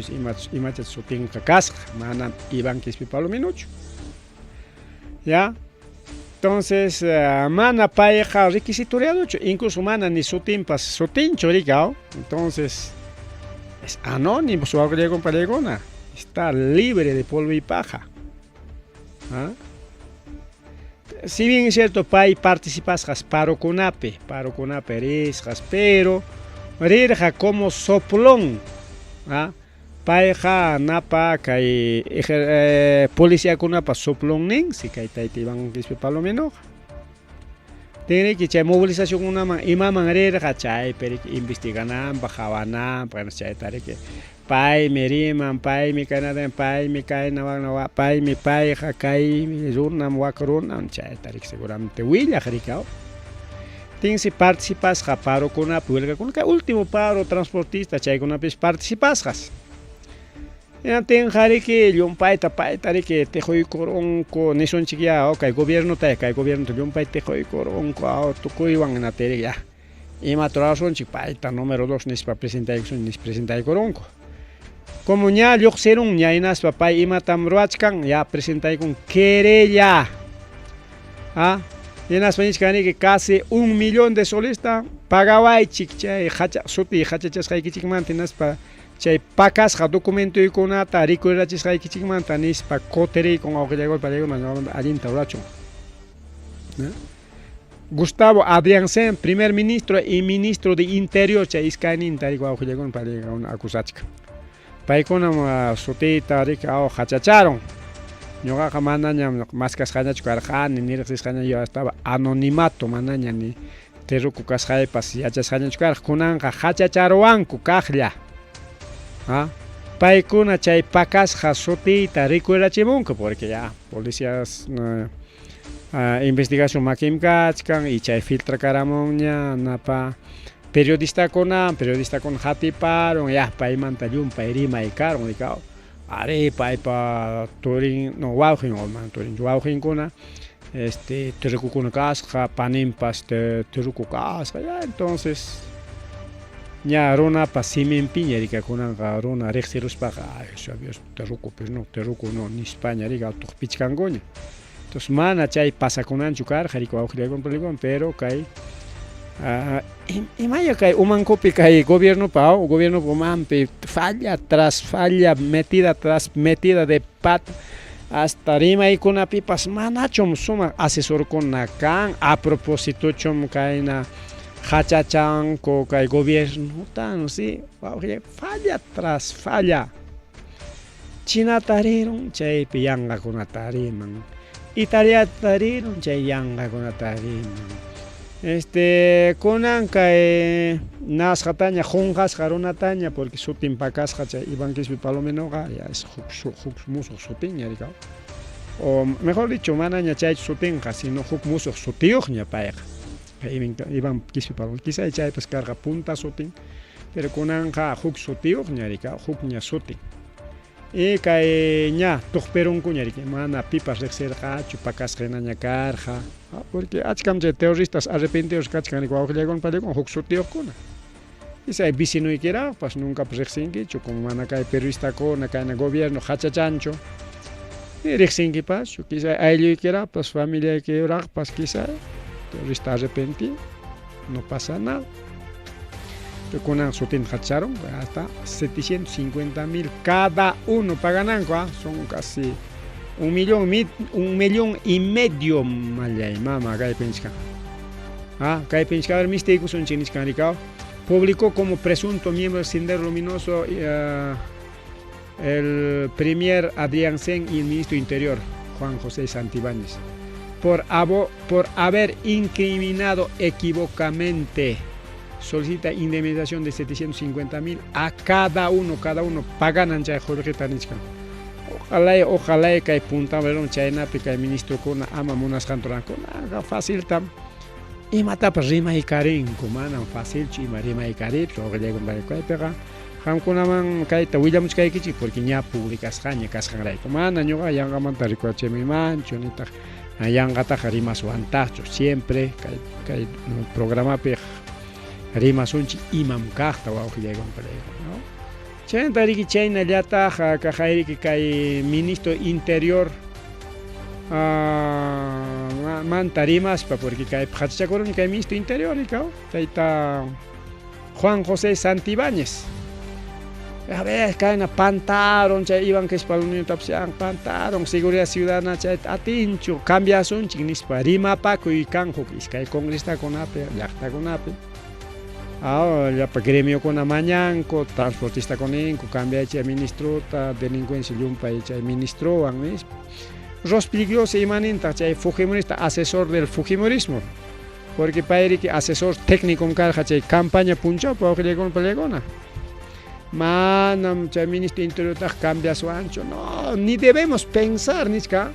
imacha sutinqa kasqa manam Iván Quispe Palominochu. Ya entonces mana payqa requisitoriadochu incluso mana ni sutinpas sutinchu rikaw, entonces es anónimo su wawqillaykuna, está libre de polvo y paja. ¿Ah? Si bien es cierto pay participasqas parokunapi, parokunapi risqas, pero rirqa como soplón. ¿Ah? Payqa napa kay policiakunapa soplonninsi kay tayta Iván Quispe Palominoqa. Tinriki chay movilizacionkunaman imaman rirqa chaypi riki investigananpaq qawananpaq chayta riki paymi riman, paymi kaynata, paymi kayna paymi payqa kay runam wak runam chayta riki seguramente willaq riki. Tinsi participasqa parokunapi huelgakuna kay último paro transportista chaykunapis participasqas. Hinaptinqa riki llumpayta payta riki tiquykurunku nisunchik ya kay gobiernota kay gobiernota llumpay tiquykurunku tukuywan hinaptin ya imata rurasunchik payta número 2 nispa presentaykusun nispa presentaykurunku. Como ña lluqsirun ña hinaspa pay imatam ruwachkan ya presentaykun querella. ¿Ah? Hinaspa nichkaniki casi 1 millón de solesta pagawaychik chay suti hachachasqaykichikmanta hinaspa chay pakasqa documentoykunata rikurirachisqaykichikmanta nispa kutirikun awqillaykuna paykuna allinta rurachun. Gustavo Adrianzen, primer ministro y ministro de Interior, chay iskayninta riki wawqillaykuna paykuna acusachkan. Paykunam sutiyta riki hachacharon. Ñuqaqa manañam maskasqañachu karqani, ni riqsisqaña yo estaba anonimato manaña ni terruku kasqaypas yachasqañachu karqa. Kunanqa hachacharuwanku kaqlla. ¿Ah? Paykuna chay pakasqa sutiyta rikurirachimunku porque ya policías investigación makim kachkan y chay filtrakaramunña napa periodistakuna hatiparon ya paymanta llumpay rimay karon rikaw. Ari paypa turin no wawqin o mana turin wawqinkuna terrukukuna kasqa paninpas terruku kasqa ya entonces ña runapa siminpiña rikakunanqa runa riqsiruspaqa ay sabías terruku pero no terruku no nispaña rika tuqpichkankuña. Entonces mana chay pasakunanchu karqa rika wawqillaykuna pero kay imaya kay umankupi kay gobiernopa gobiernopa umanpi falla tras falla metida tras metida de pata hasta rimaykunapipas manachum sumaq asesorkuna kan a propósitochum kayna hachachanku kay gobiernota sí falla tras falla chinata rirun chaypi yanqakunata riman Italiata rirun chay yanqakunata riman kunan kay nasqataña qunqasqa runataña porque sutin pakasqa chay Iván Quispe Palominoqa ya es huk musuq sutinña rikaw. O mejor dicho, manaña chaychu sutinqa, sino huk musuq sutiyuqña payqa. Iván Quispe Palomino, quizá chaypas karqa punta sutin, pero kunanqa huk sutiyuqña rika, hukña sutin. Y kay ña tuqpirunkuña riki, mana pipas riqsirqachu, pakasqa hinaña karqa. Porque achkam chay terroristas arrepentidos kachkan riki wawqillaykuna paykuna huk sutiyuqkuna. Quizá vecinoykiraqpas nuncapas riqsinkichu, como mana kay periodistakuna kayna gobierno hachachanchu. Riqsinkipaschu, quizá aylluykiraqpas, familiaykiraqpas quizá terrorista arrepentido, no pasa nada. Pero kunan sutinta hacharon hasta 750 mil cada uno pagananku, son casi 1,5 millones mallay mama kaypi nichkan. Kaypi nichkan, a ver, mistiykusunchik nichkan rikaw. Publicó como presunto miembro del Sendero Luminoso el premier Adrianzén y el ministro Interior Juan José Santiváñez por haber incriminado equivocamente. Solicita indemnización de 750 mil a cada uno paganan chay qullqita nichkan. Ojalá, ojalá kay puntaman chaynapi kay ministrokuna ama munasqanta ruranku. Faciltam imatapas rimaykarinku, manam facilchu ima rimaykaripis wawqillaykuna kaypiqa qamkunaman kayta willamuchkaykichik porque ña publicasqaña kasqanrayku. Mana ñuqa yanqamanta rikuachimuymanchu nitaq yanqataqa rimaswantaqchu, siempre kay programapi rimasunchik imam kaqta wawqillaykuna palaykuna, ¿no? Chaynata riki chaynallataq kaqayriki kay ministro Interior manta rimaspa, porque kay qhatichakuruni kay ministro Interior rikaw tayta Juan José Santibáñez. A ver, kayna pantaron chay Iván Quispe Palominotapas pantaron, seguridad ciudadana chayta atinchu cambiasunchik nispa rimapakuy kan huk iskay congresistakunapi llaqtakunapi. Llapa gremiokuna mañanku, transportistakuna ninku cambiaychik ministrota, delincuencia llumpay chay ministrowan nispa. Rospigliosi imanintaq chay fujimorista, asesor del fujimorismo, porque pay riki asesor técnico karqa chay campaña punchawpi wawqillaykuna palaykuna. Manam chay ministro Interiortaqa cambiaswanchu, no, ni debemos pensar nichka.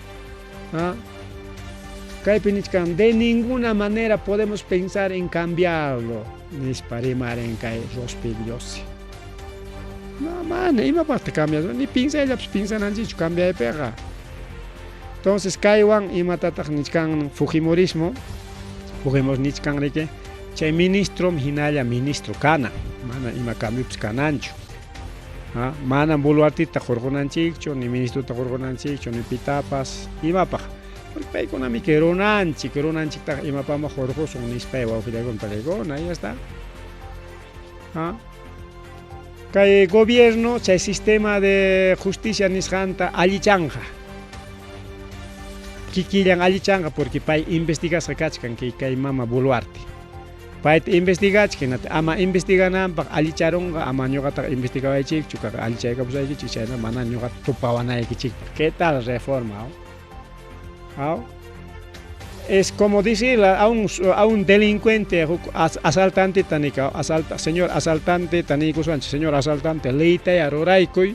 Kaypi nichkan, de ninguna manera podemos pensar en cambiarlo, nispa rimarin kay Rospigliosi. No, mana imapaqtaq cambiaswan, ni pinsayllapas pinsananchikchu cambiaypiqa. Entonces kaywan imatataq nichkan fujimorismo, Fujimos nichkan riki, chay ministrom hinalla ministro kana, mana ima cambiopas kananchu. Manam Boluarteta hurqunanchikchu, ni ministrota hurqunanchikchu, ni pitapas, imapaq. Porque paykunami runanchik, runanchiktaqa imapama hurqusun nispay wawqillaykuna palaykuna, ya está. Kay gobierno chay sistema de justicia nisqanta allichanqa. Kikillan allichanqa porque pay investigasqa kachkan kay mama Boluarte. Payta investigachkan, ama investigananpaq allicharunqa, ama ñuqataqa investigawaychikchu, allichaykapusaykichik chayna mana ñuqata tupawanaykichikpaq. ¿Qué tal reforma? ¿Oh? Es como decirle a un delincuente, asaltante tanika, asalta, señor asaltante taniykuswanchik, señor asaltante, leytaya ruraykuy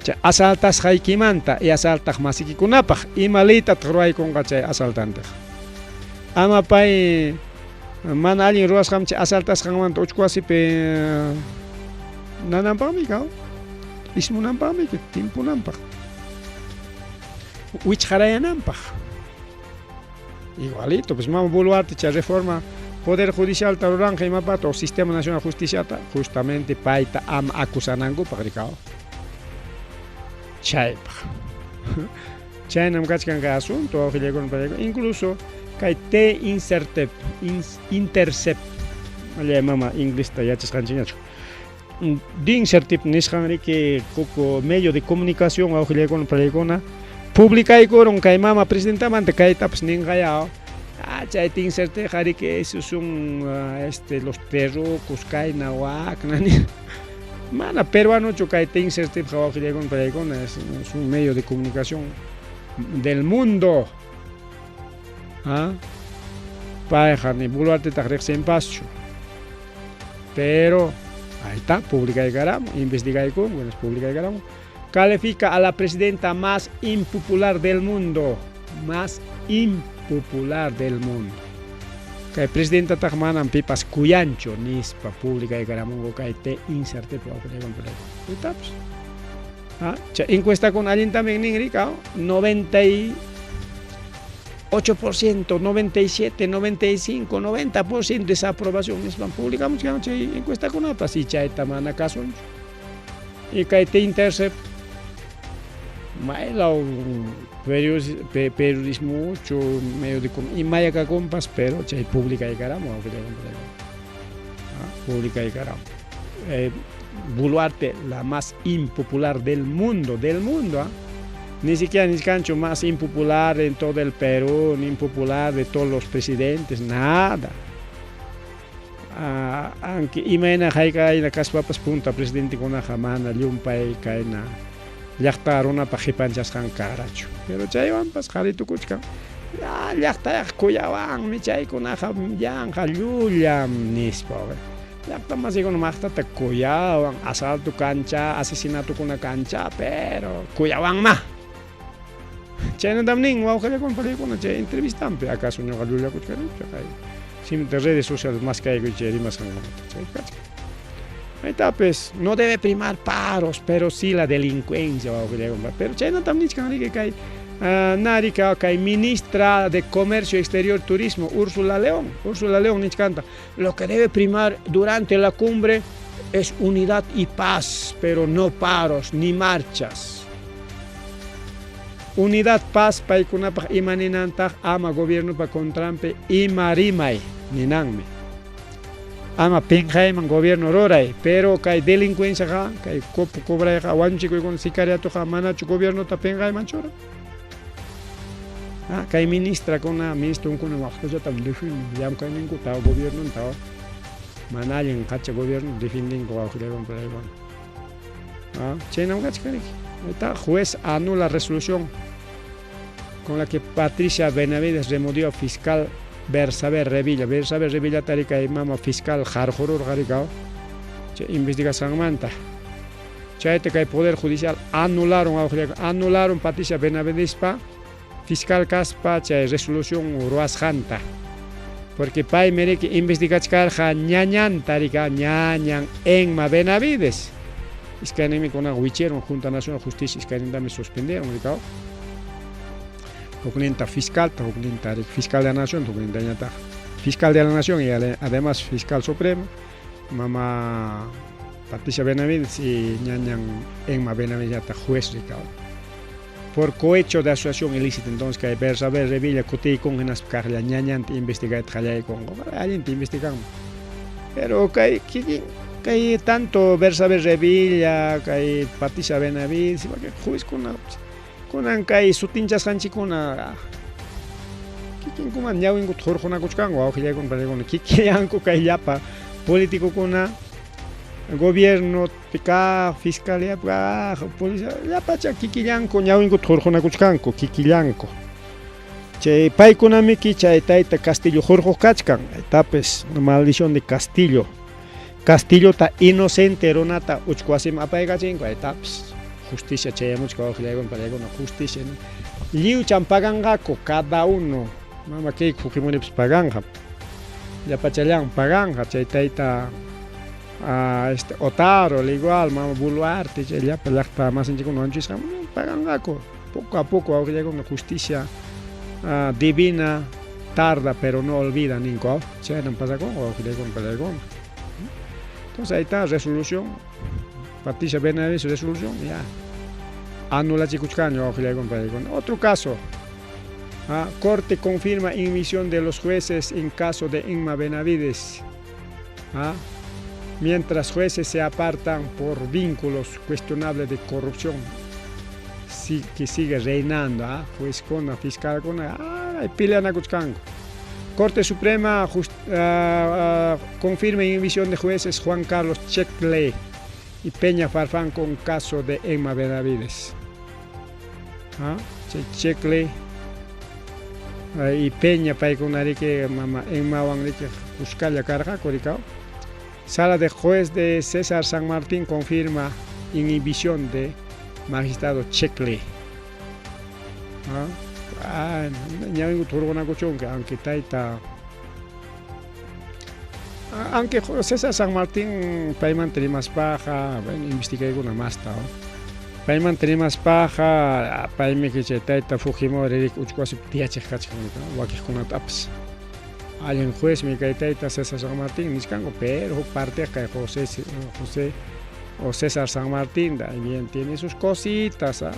chay asaltasqaykimanta y asaltaq masikikunapaq. Ima leytataq ruraykunqa chay asaltanteqa? Ama pay mana allin ruwasqanmi chay asaltasqanmanta uchku wasipi nananpaqmi kaw, ismunanpaqmi, timpunanpaq, wichqarayananpaq. Igualito, pues mama Boluarte chay reforma Poder Judicialta ruranqa imapata o Sistema Nacional de Justiciata justamente payta ama acusanankupaq rikaw. Chaypaq. Chaynam kachkan kay asunto wawqillaykuna palaykuna. Incluso kay T Intercept, Intercept, mallay mama inglesta yachasqanchikñachu. Dinsertip nisqan riki huk medio de comunicación wawqillaykuna palaykuna publicaykurun kay mama presidentamanta kaytapas ninqaya. Chay Tinserteqa riki esos son los terrucos kayna wakna ni. Mana peruanochu kay Tinsertipqa wawqillaykuna palaykuna, es un medio de comunicación del mundo. Payqa ni Boluartetaq riqsinpaschu. Pero ahí está, publicaykaramun, investigaykunku, publicaykaramun. Califica a la presidenta más impopular del mundo. Más impopular del mundo. Kay presidentataq manam pipas kuyanchu nispa publicaykaramunku kay te insertepi wawqillaykunapis. Ah, chay encuestakuna allintamin nin rika, 98%, 97, 95, 90% desaprobación nispan publicamuchkan chay encuestakunapas y chayta mana kasunchu. Y kay te intercept maylaw periodismo medio de imayakakunpas pero chay publicaykaramun publicaykaramun. Boluarte, la más impopular del mundo, ¿ah? Ni siquiera nichkanchu más impopular en todo el Perú, ni impopular de todos los presidentes, nada. Aunque imayna hayk'ayna kaspapas punta presidentekunaqa mana llumpay kayna llaqta runapaq qipanchasqan karachu. Pero chaywanpas qhari tukuchkan. Ya llaqtayaq kuyawanmi chaykunaqa yanqa llullam nispa. Llaqta masikuna maqtata kuyawan, asalto kancha, asesinatukuna kancha, pero kuyawanma. Chaynatam nin wawqillakuna pariykuna chay entrevistampi acaso ñuqa llullakuchkanichu kay simplemente redes sociales maskaykuy chay rimasqankunata chay kachkan. Ahí no debe primar paros, pero sí la delincuencia, wawqillakuna. Pero chaynatam nichkan riki kay narika kay ministra de Comercio Exterior Turismo, Úrsula León. Úrsula León nichkanta, lo que debe primar durante la cumbre es unidad y paz, pero no paros ni marchas. Unidad, paz, paykunapaq ima ninantaq ama gobiernopa contranpi ima rimay ninanmi. Ama pinqayman gobierno ruray, pero kay delincuenciaqa, kay copo cobrayqa, wañuchikuykuna sicariatoqa manachu gobiernota pinqayman churan. Kay ministrakuna, ministronkuna waqtallatam defienden, llamk'ayninkuta gobiernonta mana allin qacha gobierno defendinku wawqillaykuna pariykuna. Chaynam kachkan riki. Ahí juez anula resolución con la que Patricia Benavides removió fiscal Bersabe Revilla. Bersabe Revilla tarika mama fiscal qarqururqa rika chay investigasqanmanta. Chayta kay Poder Judicial anularon anularon Patricia Benavidespa fiscal kaspa chay resolución ruwasqanta. Porque paymi riki investigachkarqa ñañanta rika ñañan Enma Benavides. Iskaynimi kunaqa wichieron Junta Nacional de Justicia iskaynintami suspendieron rika. Hukninta fiscal, hukninta fiscal de la Nación, hukninta ñataq fiscal de la Nación y además fiscal supremo, mama Patricia Benavides y ñañan Enma Benavides ñataq juez rika. Por cohecho de asociación ilícita, entonces kay Bersabe Revilla kutiykun hinaspa kaqlla ñañanta investigayta qallaykunqa, allinta investiganman. Pero kay kikin kay tanto Bersabe Revilla, kay Patricia Benavides, juezkuna kunan kay sutinchasqanchikkuna kikinkuman ñawinkuta hurqunakuchkanku wawqillaykuna pariykuna kikillanku kay llapa políticokuna gobierno kaq fiscalía kaq policía llapacha kikillanku ñawinkuta hurqunakuchkanku kikillanku. Chay paykunamiki chay tayta Castillo hurquq kachkan, tapis maldición de Castillo. Castillota inocente runata uchku wasiman apaykachinku, tapis justicia chayamuchka wawqillaykuna pariykuna justicia. Lliwchan paganqaku cada uno. Mama Keiko Fujimoripas paganqa. Llapachallan paganqa chay tayta Otaro, al igual, mama Boluarte, chay llapa llaqta masinchikkuna wañuchisqan paganqaku. Poco a poco wawqillaykuna justicia divina tarda pero no olvida ninku, chaynam pasakunqa wawqillaykuna pariykuna. Entonces ahí está resolución. Patricia Benavides resolución, ya. Anulachikuchkanña wawqillaykuna pariykuna. Otro caso. Corte confirma inmisión de los jueces en caso de Enma Benavides. Mientras jueces se apartan por vínculos cuestionables de corrupción, sí, que sigue reinando, juez con fiscal con, peleanakuchkanku. Corte Suprema confirma inhibición de jueces Juan Carlos Checkley y Peña Farfán con caso de Enma Benavides. Checkley y Peña paykuna riki mama Enmawan riki kuskalla karqaku rikaw. Sala de juez de César San Martín confirma inhibición de Magistrado Chicle. ¿Ah? Ñawinkuta hurqunakuchunki, aunque tayta aunque César San Martín paymanta rimaspaqa, bueno, investigaykuna masta, paymanta rimaspaqa, paymi chay tayta Fujimori riki uchku wasipi tiyachiq kachkan wakiqkunatapas. Allin juezmi kay tayta César San Martín nichkanku, pero huk parteqa kay José José o César San Martín también tiene sus cositas, ¿ah?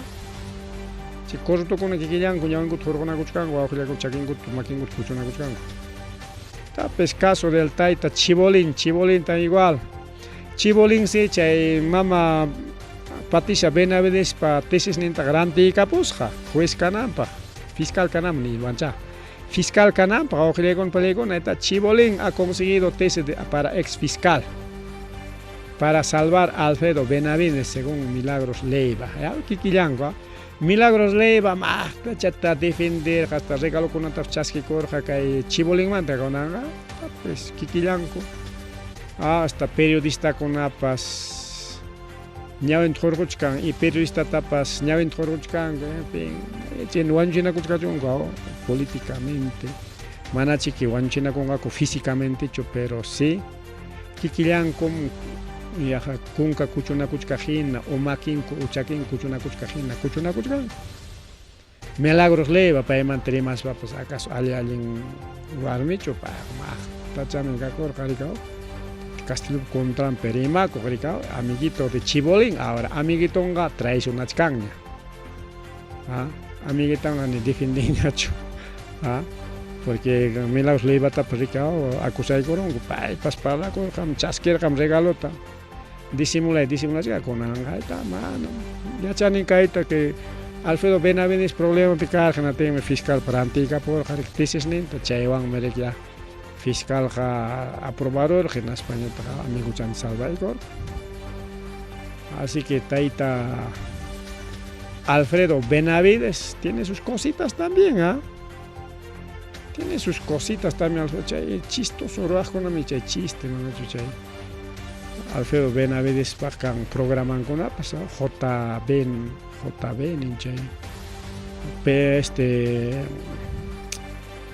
Chay corruptokuna kikillanku ñawinkuta hurqunakuchkanku, wawqillankuta chakinkuta makinkuta kuchunakuchkanku. Tapis caso del tayta Chibolín, Chibolín tan igual. Chibolín sí chay mama Patricia Benavidespa tesisninta rantiykapusqa juez kananpaq, fiscal kananpaq niwanchá. Fiscal kananpaq wawqillaykuna panillaykuna eta Chibolín ha conseguido tesis para ex fiscal para salvar a Alfredo Benavides según Milagros Leiva. Ya, kikillanku, ¿ah? Milagros Leiva maqtachata defenderqa hasta regalokunatapas chaskikurqa kay Chibolinmanta kunanqa pues kikillanku. Hasta periodistakunapas ñawinta hurquchkan y periodistatapas ñawinta hurquchkanku, en fin, chay wañuchinakuchkachunku políticamente. Manachiki wañuchinakunqaku físicamentechu, pero sí kikillankum yaqa kunka kuchunakuchkaq hina o makinku o chakinku kuchunakuchkaq hina kuchunakuchkanku. Milagros Leiva paymanta rimaspapas acaso alli allin warmichu payqa maqtachami kakurqa rikaw Castillopa contranpi rimakuq rikaw amiguito de Chibolín ahora amiguitonqa traicionachkanña. ¿Ah? Amiguitanqa ni defendinñachu. ¿Ah? Porque Milagros Leivatapas rikaw acusaykurunku paypas parlakurqam chaskirqam regalota. Disimulay disimulachka kunanqa ayta manam yachani kayta que Alfredo Benavides problemapi karqa hinaptinmi fiscalpa rantiykapurqa riki tesisninta chaywanmi riki ya fiscalqa aprobarurqa hinaspañataq amiguchanta salvaykurqa. Así que tayta Alfredo Benavides tiene sus cositas también, ¿ah? Tiene sus cositas también, Alfredo. Chay chistoso ruwaqkunami chay chiste, manachu chay Alfredo Benavides kan programankunapas, JB, JB nin chay este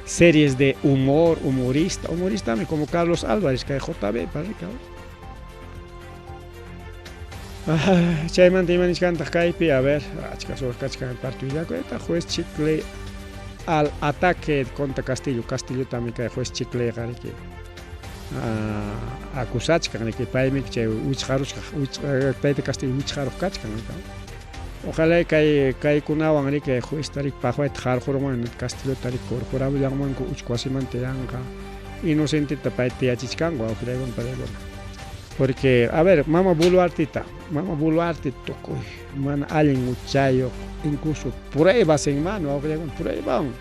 series de humor, humorista, humoristami como Carlos Álvarez kay JB parrika. Chaymanta ima nichkantaq kaypi, a ver, achka suraq kachkan parte willakuyta, juez Chicle al ataque contra Castillo, Castillotami kay juez Chicleqa riki acusachkan riki paymi chay wichqaruchkaq tayta Castillo wichqaruq kachkan. Ojalá kay kaykunawan riki juezta riki paqwayta qarqurunman Castillota riki kurquramunmanku uchku wasimanta yanqa inocenteta payta tiyachichkanku wawqillaykuna panillaykuna. Porque, a ver, mama Boluartita, mama Boluarte tukuy mana allin huchayuq, incluso pruebas en mano, wawqillaykuna pruebawan.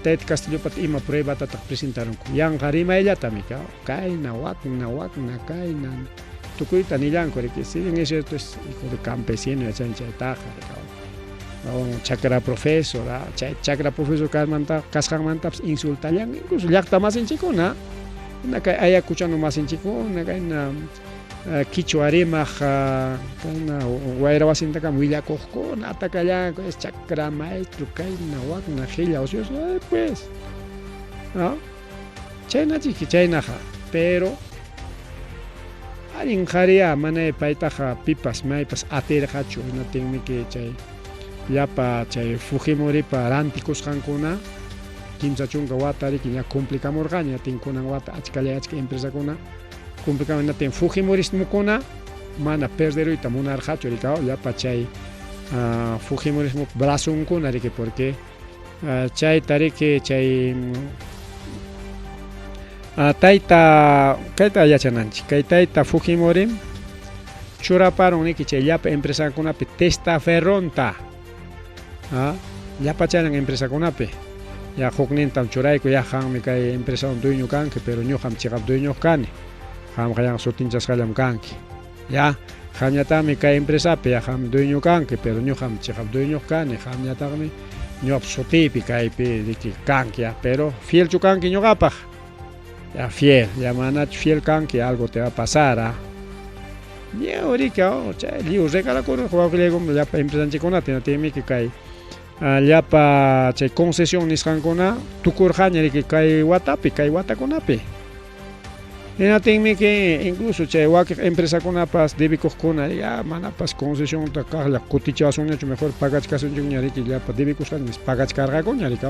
Tayta Castillopata ima pruebatataq presentarunku, yanqa rimayllatami kayna, wakna, wakna, kayna, tukuyta nillanku riki, si bien es cierto es hijo de campesino yachan chaytaqa chakra profesor, chay chakra profesor kasqanmantapas insultallan, incluso llaqta masinchikkuna, kay Ayacuchano masinchikkuna, kayna quichua rimaq kayna wayra wasintakama willakuqkuna atakallanku, es chakra maestro, kayna, wakna, qilla ocioso, pues, ¿no? Chaynachiki chaynaqa, pero allin qhariya mana paytaqa pipas maypas atirqachu, hinaptinmiki chay llapa chay Fujimoripa rantikusqankuna 30 wata riki ña cumplikamurqaña, tinkunan wata achkalla achka empresakuna cumplikamun, hinaptin Fujimorismokuna mana perderuyta munarqachu rikaw llapa chay Fujimorismo brazonkuna riki, porque chayta riki chay tayta kayta yachananchik, kay tayta Fujimori churaparun niki chay llapa empresakunapi testaferronta, llapa chaynan empresakunapi ya huknintam churayku, ya qammi kay empresawan dueño kanki, pero ñuqam chiqap dueño kani, qamqa yanqa sutinchasqallam kanki, ya qamñataqmi kay empresapi ya qam dueño kanki, pero ñuqam chiqap dueño kani, qamñataqmi ñuqap sutiypi kaypi riki kanki, ya, pero fielchu kanki ñuqapaq, ya fiel, ya manachu fiel kanki, algo te va a pasar, ¿ah? Lliw riki chay lliw regalakurqa wawqillaykum llapa empresanchikkunata hinaptinmiki kay llapa chay concesión nisqankuna tukurqaña riki kay watapi kay watakunapi. Hinaptinmiki incluso chay wakiq empresakunapas debikuqkuna ya manapas concesionta kaqlla kutichiwasunñachu mejor pagachkasunchikña riki llapa debikusqanchik pagachkarqakuña riki.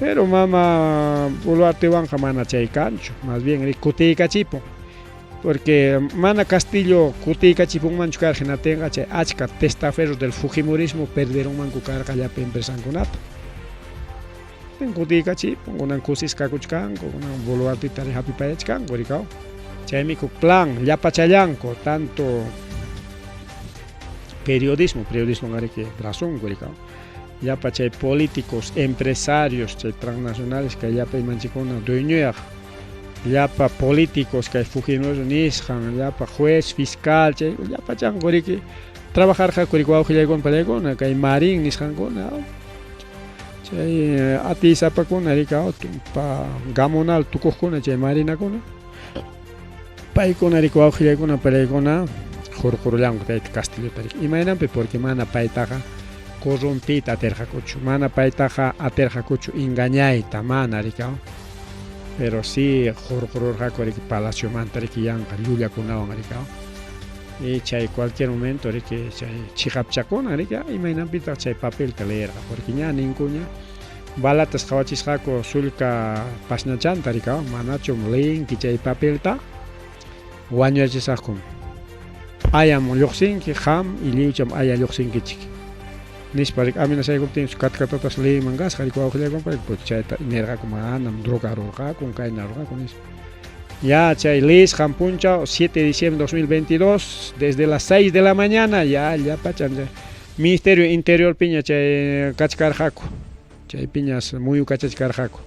Pero mama Boluartewanqa mana chay kanchu, más bien riki kutiykachipun. Porque mana Castillo kutiykachipunmanchu karqa hinaptinqa chay achka testaferros del fujimorismo perderunmanku karqa llapa empresankunata. Kutiykachipun, kunan kusisqa kakuchkanku, kunan Boluarteta hapipayachkanku rikaw. Chaymi huk plan llapachallanku tanto periodismo, periodismo riki razonku rikaw. Llapa chay políticos, empresarios, chay transnacionales kay llapa imanchikuna dueñoyaq, llapa políticos kay fujimorismo nisqan, llapa juez, fiscal, chay llapachanku riki trabajarqaku riki wawqillaykuna pallaykuna kay Marín nisqankuna chay atiysapakuna riki tumpa gamonal tukuqkuna chay marinakuna paykuna riki wawqillaykuna pallaykuna hurqurullanku tayta Castillota riki imaynanpi porque mana paytaqa corrompiyta atirqakuchu, mana paytaqa atirqakuchu engañayta, mana riki, pero sí hurqururqaku riki palaciomanta riki yanqa llullakunawan riki. Y chay cualquier momento riki chay chiqapchakuna riki imaynanpitaq chay papelta leerqa porque ña ninkuña balatas qhawachisqaku sullka pasñachanta riki, manachum leenki chay papelta wañurachisaqkum. Ayam lluqsinki qam y lliwcham aya lluqsinkichik. Nispa riki amenazaykuptin katkatatas leeyman kasqa riki wawqillaykunpa porque chayta nirqaku manam droga rurqaku kayna rurqaku nispa. Ya chay leesqan punchaw 7 de diciembre de 2022 desde las 6 de la mañana ya llapachan chay Ministerio Interior piña chay kachkarqaku. Chay piñas muyukachachkarqaku.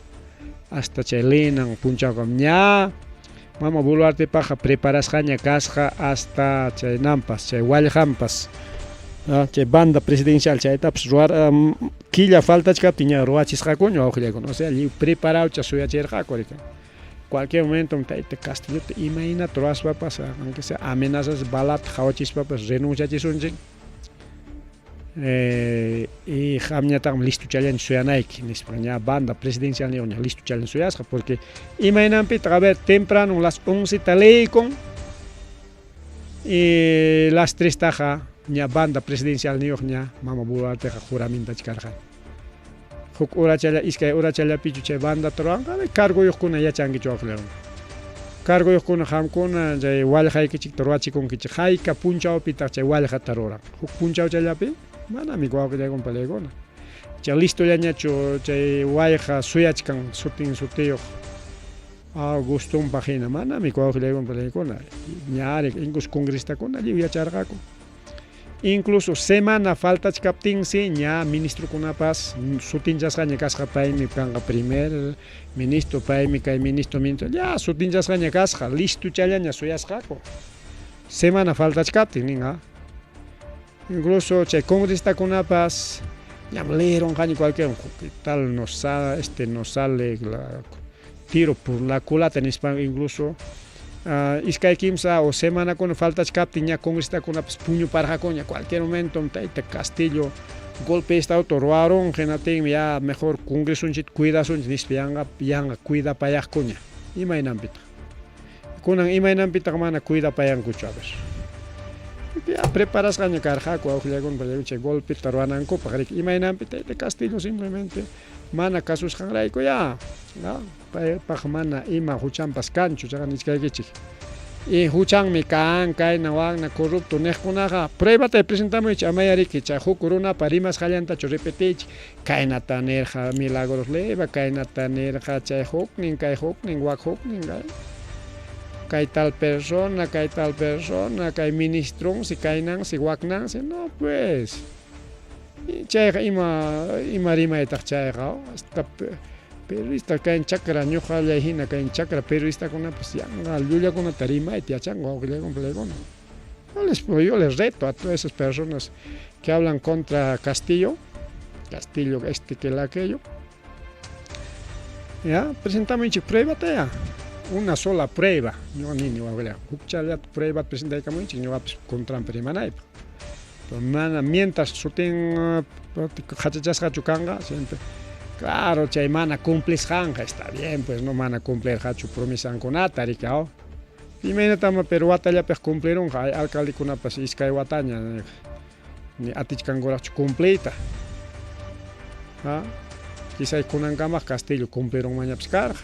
Hasta chay leenan punchawkam ña mama Boluartepaqa preparasqaña kasqa hasta chay nampas chay wallqanpas chay banda presidencial chaytapas ruwar killa faltachkaptin ña ruwachisqakuña wawqillaykuna, o sea lliw preparaucha suyachirqaku riki. Cualquier momento tayta Castillota imaynata ruwaspapas aunque sea amenazas balata qhawachispapas renunciachisunchik. Y qamñataqmi listuchallanchik suyanayki nispa ña banda presidencial ña listuchallan suyasqa porque imaynanpitaq a ver temprano las 11 ta leykun y las 3 taqa ña banda presidencial niyuq ña mama Boluarteqa juramentachkarqa. Huk horachalla iskay horachallapichu chay bandata ruwanqa cargoyuqkuna yachankichu wawqillaykuna. Cargoyuqkuna qamkuna chay wallqaykichikta ruwachikunkichik hayka punchawpitaq chay wallqata ruran. Huk punchawchallapi manami wawqillaykuna pallaykuna. Chay listollañachu chay wayqa suyachkan sutin sutiyuq gustunpaq hina manami wawqillaykuna pallaykuna. Ñari incluso congresistakuna lliw yacharqaku. Incluso semana faltachkaptinsi ña ministrokunapas sutinchasqaña kasqa paymi kanqa primer ministro, paymi kay ministro, ministro, ya sutinchasqaña kasqa, listuchallaña suyasqaku. Semana faltachkaptin nin. Incluso chay congresistas ñam leeronqaña cualquier ¿qué tal nos sale, nos sale la, tiro por la culata nispa incluso iskay kimsa o semanakuna faltachkaptin ña congresistas puñuparqakuña cualquier momento tayta Castillo golpe de estado ruwarun hinaptinmi ya mejor congresunchik cuidasunchik nispa yanqa yanqa cuidapayaqkuña imaynanpitaq kunan imaynanpitaq mana cuidapayankuchu a ver ya preparasqaña karqaku wawqillaykuna chay golpeta ruwanankupaq riki imaynanpi tayta Castillo simplemente mana kasusqanrayku ya paypaq mana ima huchanpas kanchu chaqa nichkaykichik. Y huchanmi kan kayna wakna corrupto niqkunaqa pruebata presentamuychik amaya riki chay huk runapa rimasqallantachu repetiychik kaynata nirqa Milagros Leiva kaynata nirqa chay huknin kay huknin wak huknin kay tal persona kay tal persona kay ministronsi kaynansi waknansi no pues chayqa ima ima rimaytaq chayqa hasta periodista kay chakra ñuqallay hina kay chakra periodistakunapas yanqa llullakunata rimayta yachanku wawqillaykuna pallaykuna. Yo les reto a todas esas personas que hablan contra Castillo, Castillo este que el aquello. Ya, presentame pruébate ya. Una sola prueba, ñuqa nini wawqilla, hukchallata prueba presentaykamunchik ñuqapis contranpi rimanaypaq. Pero mana mientras sutin qhachachasqachu kanqa, siempre. Claro, chay mana cumplisqanqa está bien, pues no mana cumplirqachu promesankunata, riki, aw. Imaynatama pero watallapiq cumplirunqa, hay alcaldekunapas iskay wataña ni atichkankuraqchu cumpliyta. Ha? Quizá kunankamaq Castillo cumplirunmanñapas karqa.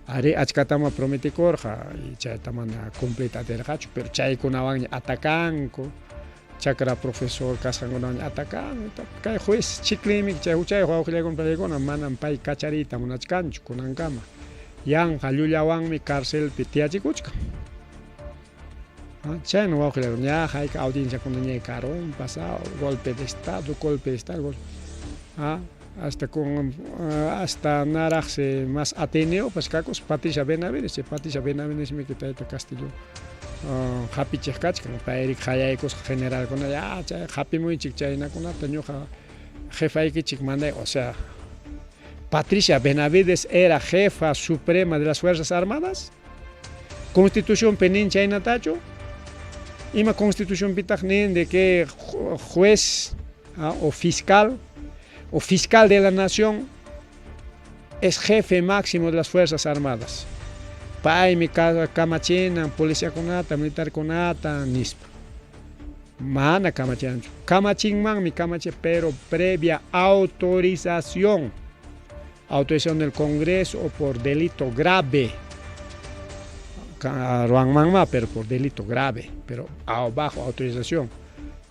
Ari achkatama prometikurqa y chayta mana cumpliyta atirqachu, pero chaykunawanña atakanku. Chakra profesor kasqankunawanña atakanku. Kay juez Chiclimi chay huchayuq wawqillaykuna paykuna manam pay kachariyta munachkanchu kunankama. Yanqa llullawanmi carcelpi tiyachikuchkan. Chayna wawqillaykuna ña hayka audienciakuna ña karunpas, golpe de estado, golpe de estado, golpe. Hasta con hasta naraqsi más Ateneopas kakus Patricia Benavides, chay Patricia Benavidesmi tayta Castillo hapichiq kachkan, payri qayaykusqa generalkuna, ya chay hapimuychik chaynakunata ñuqa jefaykichik manday, o sea, Patricia Benavides era jefa suprema de las Fuerzas Armadas. Constitución nin chaynatachu? Ima constitución pitaq nin de que juez o fiscal de la nación es jefe máximo de las Fuerzas Armadas. Paymi kamachinan policiakunata, militarkunata, nispa. Mana kamachinanchu. Kamachinmanmi kamachi, pero previa autorización. Autorización del Congreso o por delito grave. Ruanmanma, pero por delito grave, pero bajo autorización.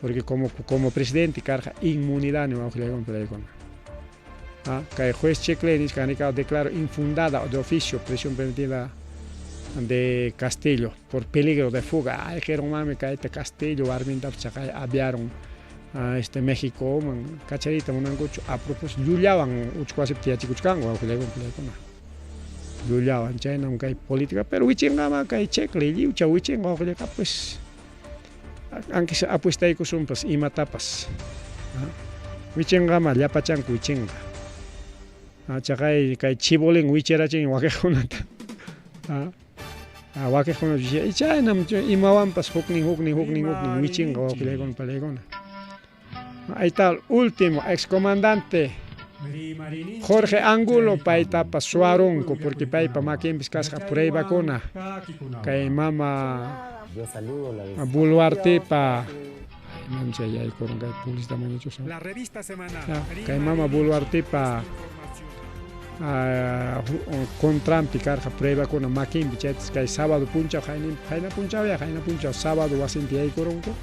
Porque como presidente carga inmunidad no que el juez Chicle declaró infundada de oficio prisión preventiva de Castillo por peligro de fuga. Ay, dijeron, mami, que Castillo, warminta chaqay aviaron a este México, man, kacharita munankuchu, a propósito, llullawan uchku wasipi tiyachikuchkanku, wawqillaykuna. Llullawan chaynam kay política, pero wichinqama kay Chicle, lliwcha wichinqa wawqillayqa, pues aunque sea apuestaykusunpas imatapas. Wichinqama llapachanku wichinqa. Chaqay kay chibolín wichirachin wakiqkunata. Wakiqkuna chaynam imawanpas huknin huknin huknin huknin wichinqa wawqillaykuna palaykuna. Ahí está el último excomandante Jorge Angulo paytapas suarunku porque paypa makinpis kasqa pruebakuna kay mama Boluartepa imam chay yaykurun kay publicidad mañachusa. La revista semanal. Kay mama Boluartepa contranpi karqa pruebakuna makinpi chaytas kay sábado punchaw qayna punchaw ya qayna punchaw sábado wasinpi yaykurunku.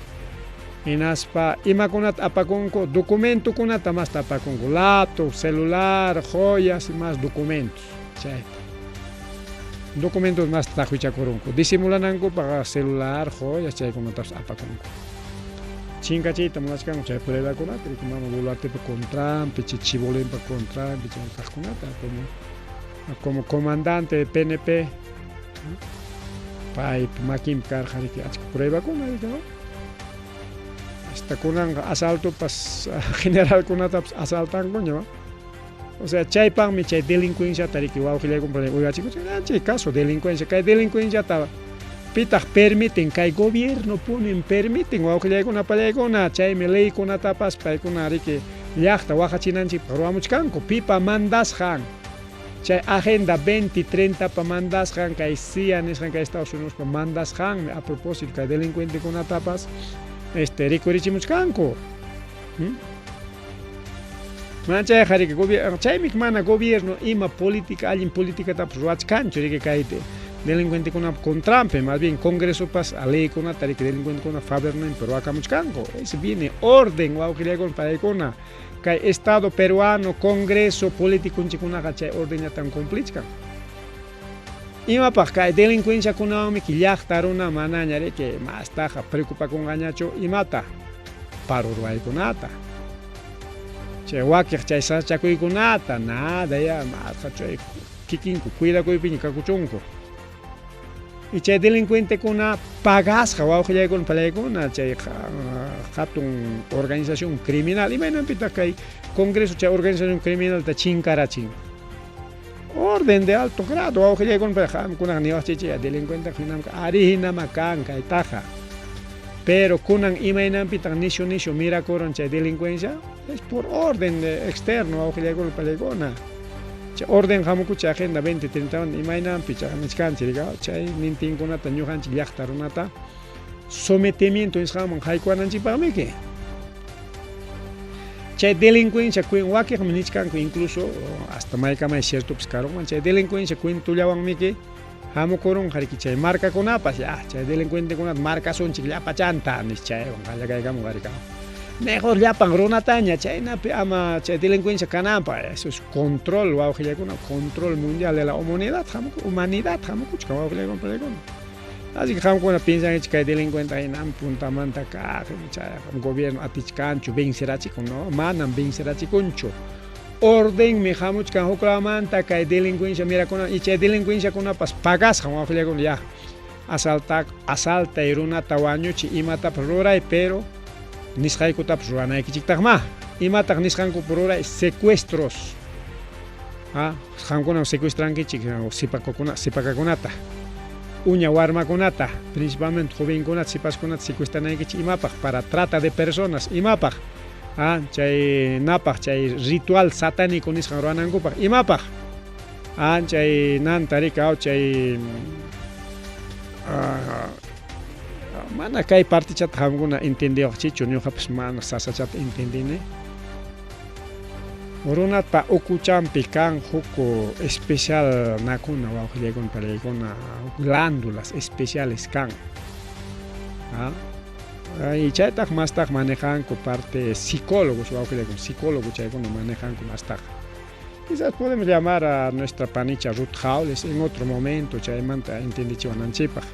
Hinaspa imakunata apakunku documentokunata masta apakunku laptop, celular, joyas y más documentos chayta. Documentos más taqwichakurunku disimulanankupaq celular, joyas chaykunatapas apakunku. Chinkachiyta munachkanku chay pruebakunata riki mama Boluartepa contranpi, chay Chibolinpa contranpi chay kaqkunata como comandante de PNP paypa makinpi karqa riki achka pruebakuna riki, ¿no? Hasta kunanqa asaltopas generalkunatapas asaltankuña, ¿no? O sea, chaypaqmi chay delincuenciata riki wawqillaykuna uywachikuchkan, chay caso delincuencia, kay delincuenciata pitaq permiten, kay gobierno punin permiten wawqillaykuna pallaykuna, chaymi leykunatapas paykuna riki llaqta waqachinanchikpaq ruwamuchkanku, pipa mandasqan, chay agenda 2030 pa mandasqan, kay CIA nisqan kay Estados Unidos pa mandasqanmi a propósito kay delincuentekunatapas rikurichimuchkanku. Mana chayqa riki chaymi mana gobierno ima política, allin políticatapas ruwachkanchu riki kay delincuentekunapa contranpi, más bien congresopas leykunata riki delincuentekuna favorninpi ruwakamuchkanku. Ese viene orden wawqillaykuna paykuna kay Estado peruano, Congreso, políticonchikunaqa chay ordenllatan cumplichkan. Imapaq kay delincuenciakunawanmi llaqta runa manaña riki mastaqa preocupakunqañachu imata paro ruwaykunata. Chay wakiq chay sasachakuykunata nada ya masqa chay kikinku cuidakuypiña kakuchunku. Y chay delincuentekuna pagasqa wawqillaykuna palaykuna chay hatun organización criminal imaynanpitaq kay Congreso chay organización criminalta chinkarachin. Orden de alto grado wawqillaykuna qamkunaqa niwaqchikchik delincuente hinam ari hinama kan kaytaqa. Pero kunan imaynanpitaq nishu nishu mirakurun chay delincuencia es por orden de externo wawqillaykuna pallaykuna. Chay orden hamukuchi agenda 2030 imaynanpi chaqa nichkanchik chay nintinkunata ñuqanchik llaqta runata sometimiento nisqanman haykuwananchikpaqmiki. Chay delincuencia wakiqmi nichkanku incluso hasta maykamay ciertopas karunman chay delincuencia cuentollawanmiki hamukurunqa riki chay marcakunapas ya chay delincuentekunata marcasunchik llapachanta nis chaywan qallakaykamun rika. Mejor llapan runataña chaynapi ama chay delincuencia kananpaq eso es control wawqillakuna control mundial de la humanidad humanidad hamukuchkan wawqillaykuna pallaykuna. Así que qamkuna piensankichik kay delincuente hinam puntamanta kaq chay gobierno atichkanchu vencerachikun no manam vencerachikunchu. Ordenmi hamuchkan huklawmanta kay delincuencia mirakuna y chay delincuenciakunapas pagasqan wawqillakuna ya asalta asaltay runata wañuchi imatapas ruray pero nisqaykutapas ruranaykichiktaqma imataq nisqankupa ruray secuestros qamkunam secuestrankichik sipakukuna sipakakunata uña warmakunata principalmente jovenkunata sipaskunata secuestranaykichik imapaq para trata de personas imapaq chay napaq chay ritual satánico nisqan ruwanankupaq imapaq chay nanta rika chay mana kay partichata qamkuna entendiwaqchichu ñuqapas mana sasachata entendini runata ukuchampi kan huk especial nakuna wawqillaykuna palaykuna glándulas especiales kan y chaytaq mastaq manejanku parte psicólogos wawqillaykuna psicólogo chaykuna manejanku mastaq. Quizás podemos llamar a nuestra panicha Ruth Jaules en otro momento chaymanta entendichiwananchikpaq.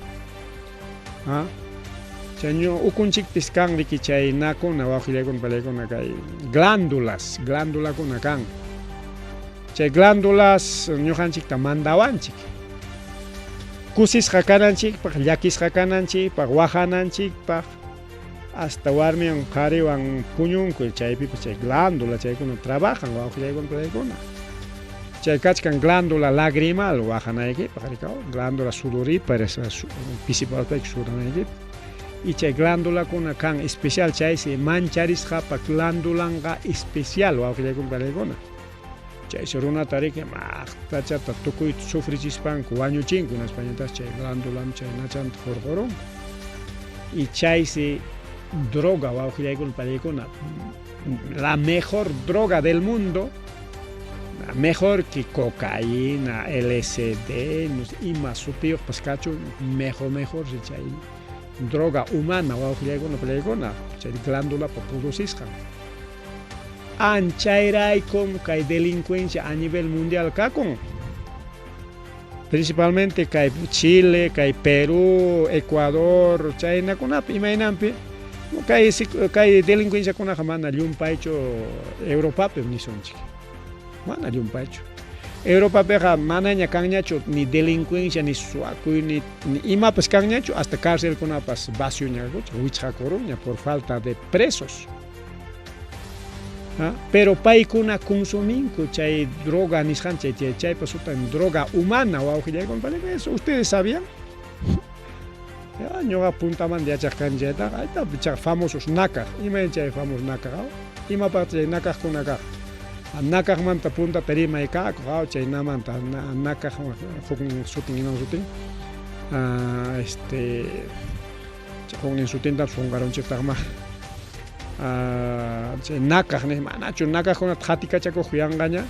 Chay ukunchikpis kan riki chay nakuna wawqillaykuna palaykuna kay glándulas glándulakuna kan. Chay glándulas ñuqanchikta mandawanchik. Kusisqa kananchikpaq llakisqa kananchikpaq waqananchikpaq hasta warmiwan qhariwan puñunku chaypipas chay glándula chaykuna trabajan wawqillaykuna palaykuna. Chay kachkan glándula lagrimal waqanaykipaq rika glándula sudorípara pisipalpayki sudanaykipaq. Y chay glándulakuna kan especial chaysi mancharisqapa glándulanqa especial wawqillaykuna palaykuna. Chaysi runata riki maqtachata tukuyta sufrichispanku wañuchinku hinaspañataq chay glándulam chay nachanta hurqurunku. Y chaysi droga wawqillaykuna palaykuna la mejor droga del mundo mejor que cocaína, LSD, no sé, ima sutiyuqpas kachun mejor mejor si chay droga humana wawqillaykuna palaykuna chay glándulapa producisqan. Anchayraykum kay delincuencia a nivel mundial kakun. Principalmente kay Chile, kay Perú, Ecuador, chaynakunapi imaynanpi kay kay delincuenciakunaqa mana llumpaychu Europapi nisunchik. Mana llumpaychu. Europapiqa manaña kanñachu ni delincuencia ni suwakuy ni imapas kanñachu hasta cárcelkunapas vacioña wichqakurunña por falta de presos. Pero paykuna consuminku chay droga nisqan chay chaypa sutan droga humana wawqillaykuna eso ustedes sabían. Ñuqa puntamanta yachaq kani chaytaqa aytapi chay famosos nakaq imayna chay famosos nakaq imapaq chay nakaqkuna kaq nakaqmanta puntata rimay kakuq chay namanta nakaq huknin sutin imam sutin este huknin sutintapas qunqarunchiktaqma chay nakaq nis manachu nakaqkunata qatikachakuq yanqaña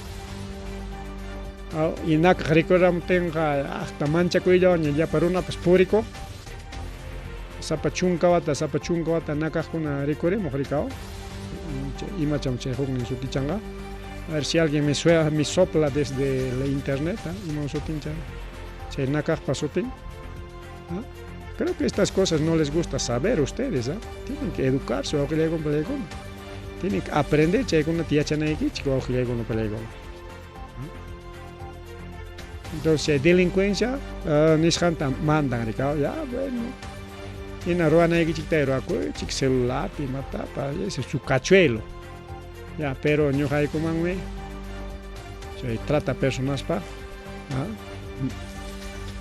y nakaq rikuramuptinqa hasta manchakuyllawanña llapa runapas purikuq sapa chunka wata nakaqkuna rikurimuq rikaw imacham chay huknin sutichanqa. A ver si alguien me sopla desde la internet, imam sutin chay nakaqpa sutin. Creo que estas cosas no les gusta saber ustedes, Tienen que educarse, wawqillaykuna palaykuna. Tienen que aprender chaykunata yachanaykichik wawqillaykuna palaykuna. Entonces, si hay delincuencia, nisqanta mandan rikaw, ya bueno. Hina ruwanaykichikta ruwakuychik celularpi imatapas, ese es su cachuelo. Ya, pero ñuqaykumanmi chay trata personaspa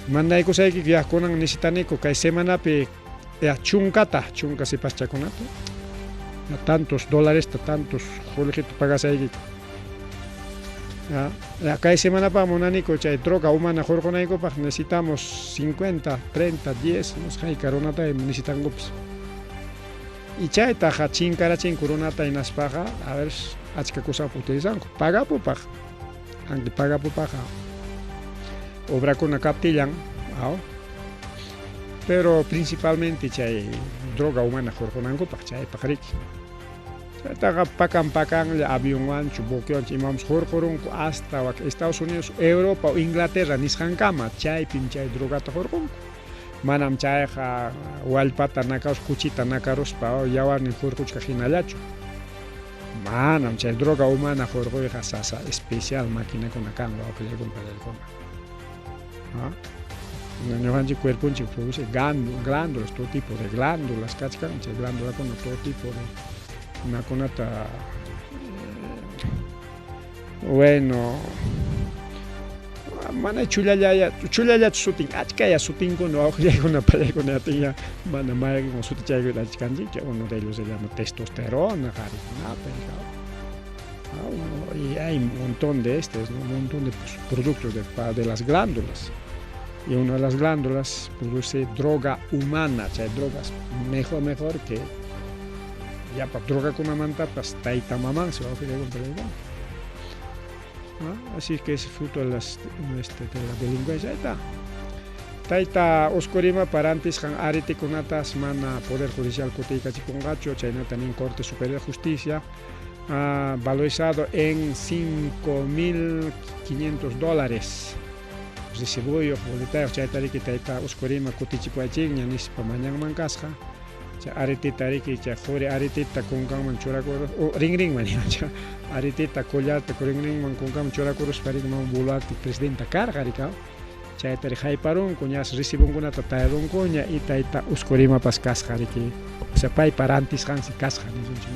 Mandaykusaykiku ya kunan necesitaniku kay semanapi ya chunkata, chunka sipaschakunata, ya tantos dolaresta, tantos qullqita pagasaykiku. Ya, kay semanapaq munaniku chay droga humana hurqunaykupaq necesitamos 50, 30, 10, no sé hayka runata necesitankupas. Y chaytaqa chinkarachinku runata hinaspaqa, a ver, achka kusapaq utilizanku, pagapupaq, aunque pagapupaqqa obrakuna kaptillan, aw, pero principalmente chay droga humana hurqunankupaq chaypaq riki. Chaytaqa pakan pakanlla avionwanchu, buquewanchu imawanpas hurqurunku hasta wak Estados Unidos, Europa o Inglaterra nisqankama, chaypim chay drogata hurqunku. Manam chayqa wallpata nakaruspa, kuchita nakaruspa yawarnin hurquchkaq hinallachu. Manam chay droga humana hurquyqa sasa especial maquinakuna kan wawqillaykuna pallaykuna. Ñuqanchik cuerponchik produce glándulas, todo tipo de glándulas kachkan, chay glándulakuna todo tipo de imakunata bueno, mana chullallaya, chullallachu sutin, achkaya sutinkuna wawqillaykuna pallaykuna yatinya mana mayqin sutichaykuna achkanchik, uno de ellos se llama testosterona, qharikunapa, y hay un montón de estos, ¿no? Un montón de productos de las glándulas. Y una de las glándulas produce droga humana, o sea, drogas mejor que ya pa droga con una manta, pues taita mamán se va a ofrecer con el ¿no? Así que es fruto de la delincuencia. Ahí está. Taita Oscorima parantis han areticunatas mana Poder Judicial kutiykachipunqachu, chaynata nin Corte Superior de Justicia, valorizado en $5.500. Recibuyo, boletayo, chayta riki tayta Oscorima kutichipuachikña nispa mañanman kasqa. Chay aretita riki, chay quri aretita kunkanman churakurus, o rinrinman nima, chay aretita collarta rinrinman kunkanman churakuruspa riki mama Boluarte presidenta karqa riki, chayta ri hayparunku, ñas recibunkunata tayarunkuña y tayta Oscorimapas kasqa riki, o sea, paypa rantisqansi kasqa nisunchik.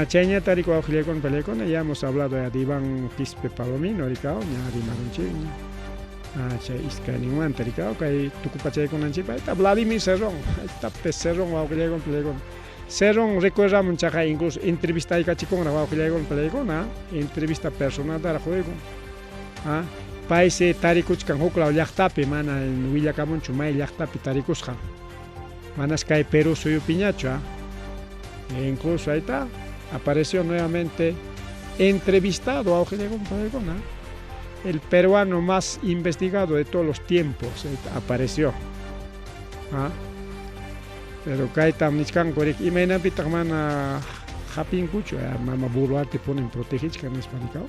Chayñata riki wawqillaykuna pallaykuna, ya hemos hablado ya de Iván Quispe Palomino riki, ña rimarunchikña. Chay iskayninmanta riki, kay tukupachaykunanchikpa, ahí está Vladimir Cerrón, ahí está Cerrón wawqillaykuna pallaykuna. Cerrón recuerdamun chaqa incluso entrevista aykachikunraq wawqillaykuna pallaykuna, entrevista personaltaraq juegun. Paysi tarikuchkan huklaw llaqtapi, mana willakamunchu may llaqtapi tarikusqan. Manas kay Perú suyupiñachu, E incluso ahí está, apareció nuevamente entrevistado a wawqillaykuna, el peruano más investigado de todos los tiempos, ahí está, apareció. Pero kaytam nichkanku riki, imaynapitaq mana hapinkuchu, mama Boluarte ponen protegichkan nispa rikaw.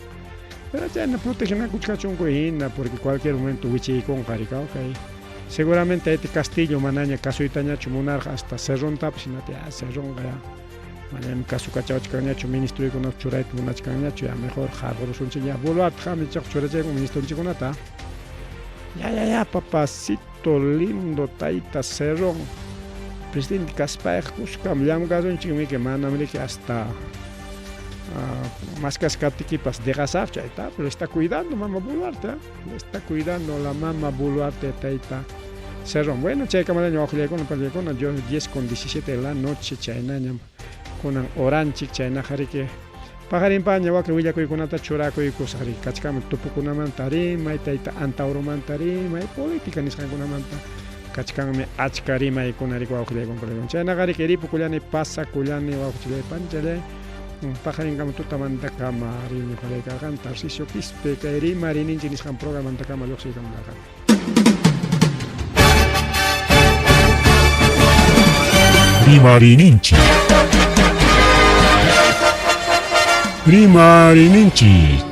Pero chayna protegenakuchkachunku hina, porque cualquier momento wichiykunqa rikaw kay. Seguramente este Castillo manaña kasuytañachu munarqa hasta Cerrontapas, hinata ya Cerronqa ya manam kasukachawachkanñachu ministroykunata churayta munachkanñachu, ya mejor harqurusunchik ya Boluarte hami chaq churachayku ministronchikkunata. Ya, ya, ya, papacito lindo tayta Cerrón, presidente kaspayqa kuskam llamkasunchik que manam riki hasta más kaskaptikipas deqasaqchu, ahí está, pero le está cuidando mama Boluarte, le está cuidando la mama Boluarte tayta Cerrón. Bueno, chaykamalaña wawqillaykuna pallaykuna, yo 10:17 de la noche chaynañam kunan oranchik chaynaqa riki paqarinpaña wakin willakuykunata churakuykusaq riki kachkanmi tupukunamanta rimay, tayta Antaurumanta rimay, política nisqankunamanta kachkanmi achka rimaykuna riki wawqillaykuna pallaykuna. Chaynaqa riki ripukullani pasakullani wawqichillay panchallay paqarinkama tutamantakama rini ñuqallaykarqani Tarcisio Quispe kay Rimariyninchik nisqan programantakama lluqsiykamularqani. Rimariyninchik. Rimariyninchik.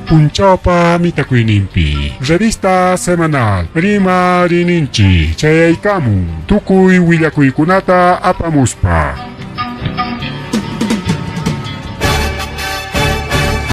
Punchawpa mitakuyninpi. Revista semanal Rimariyninchik chayaykamun tukuy willakuykunata apamuspa.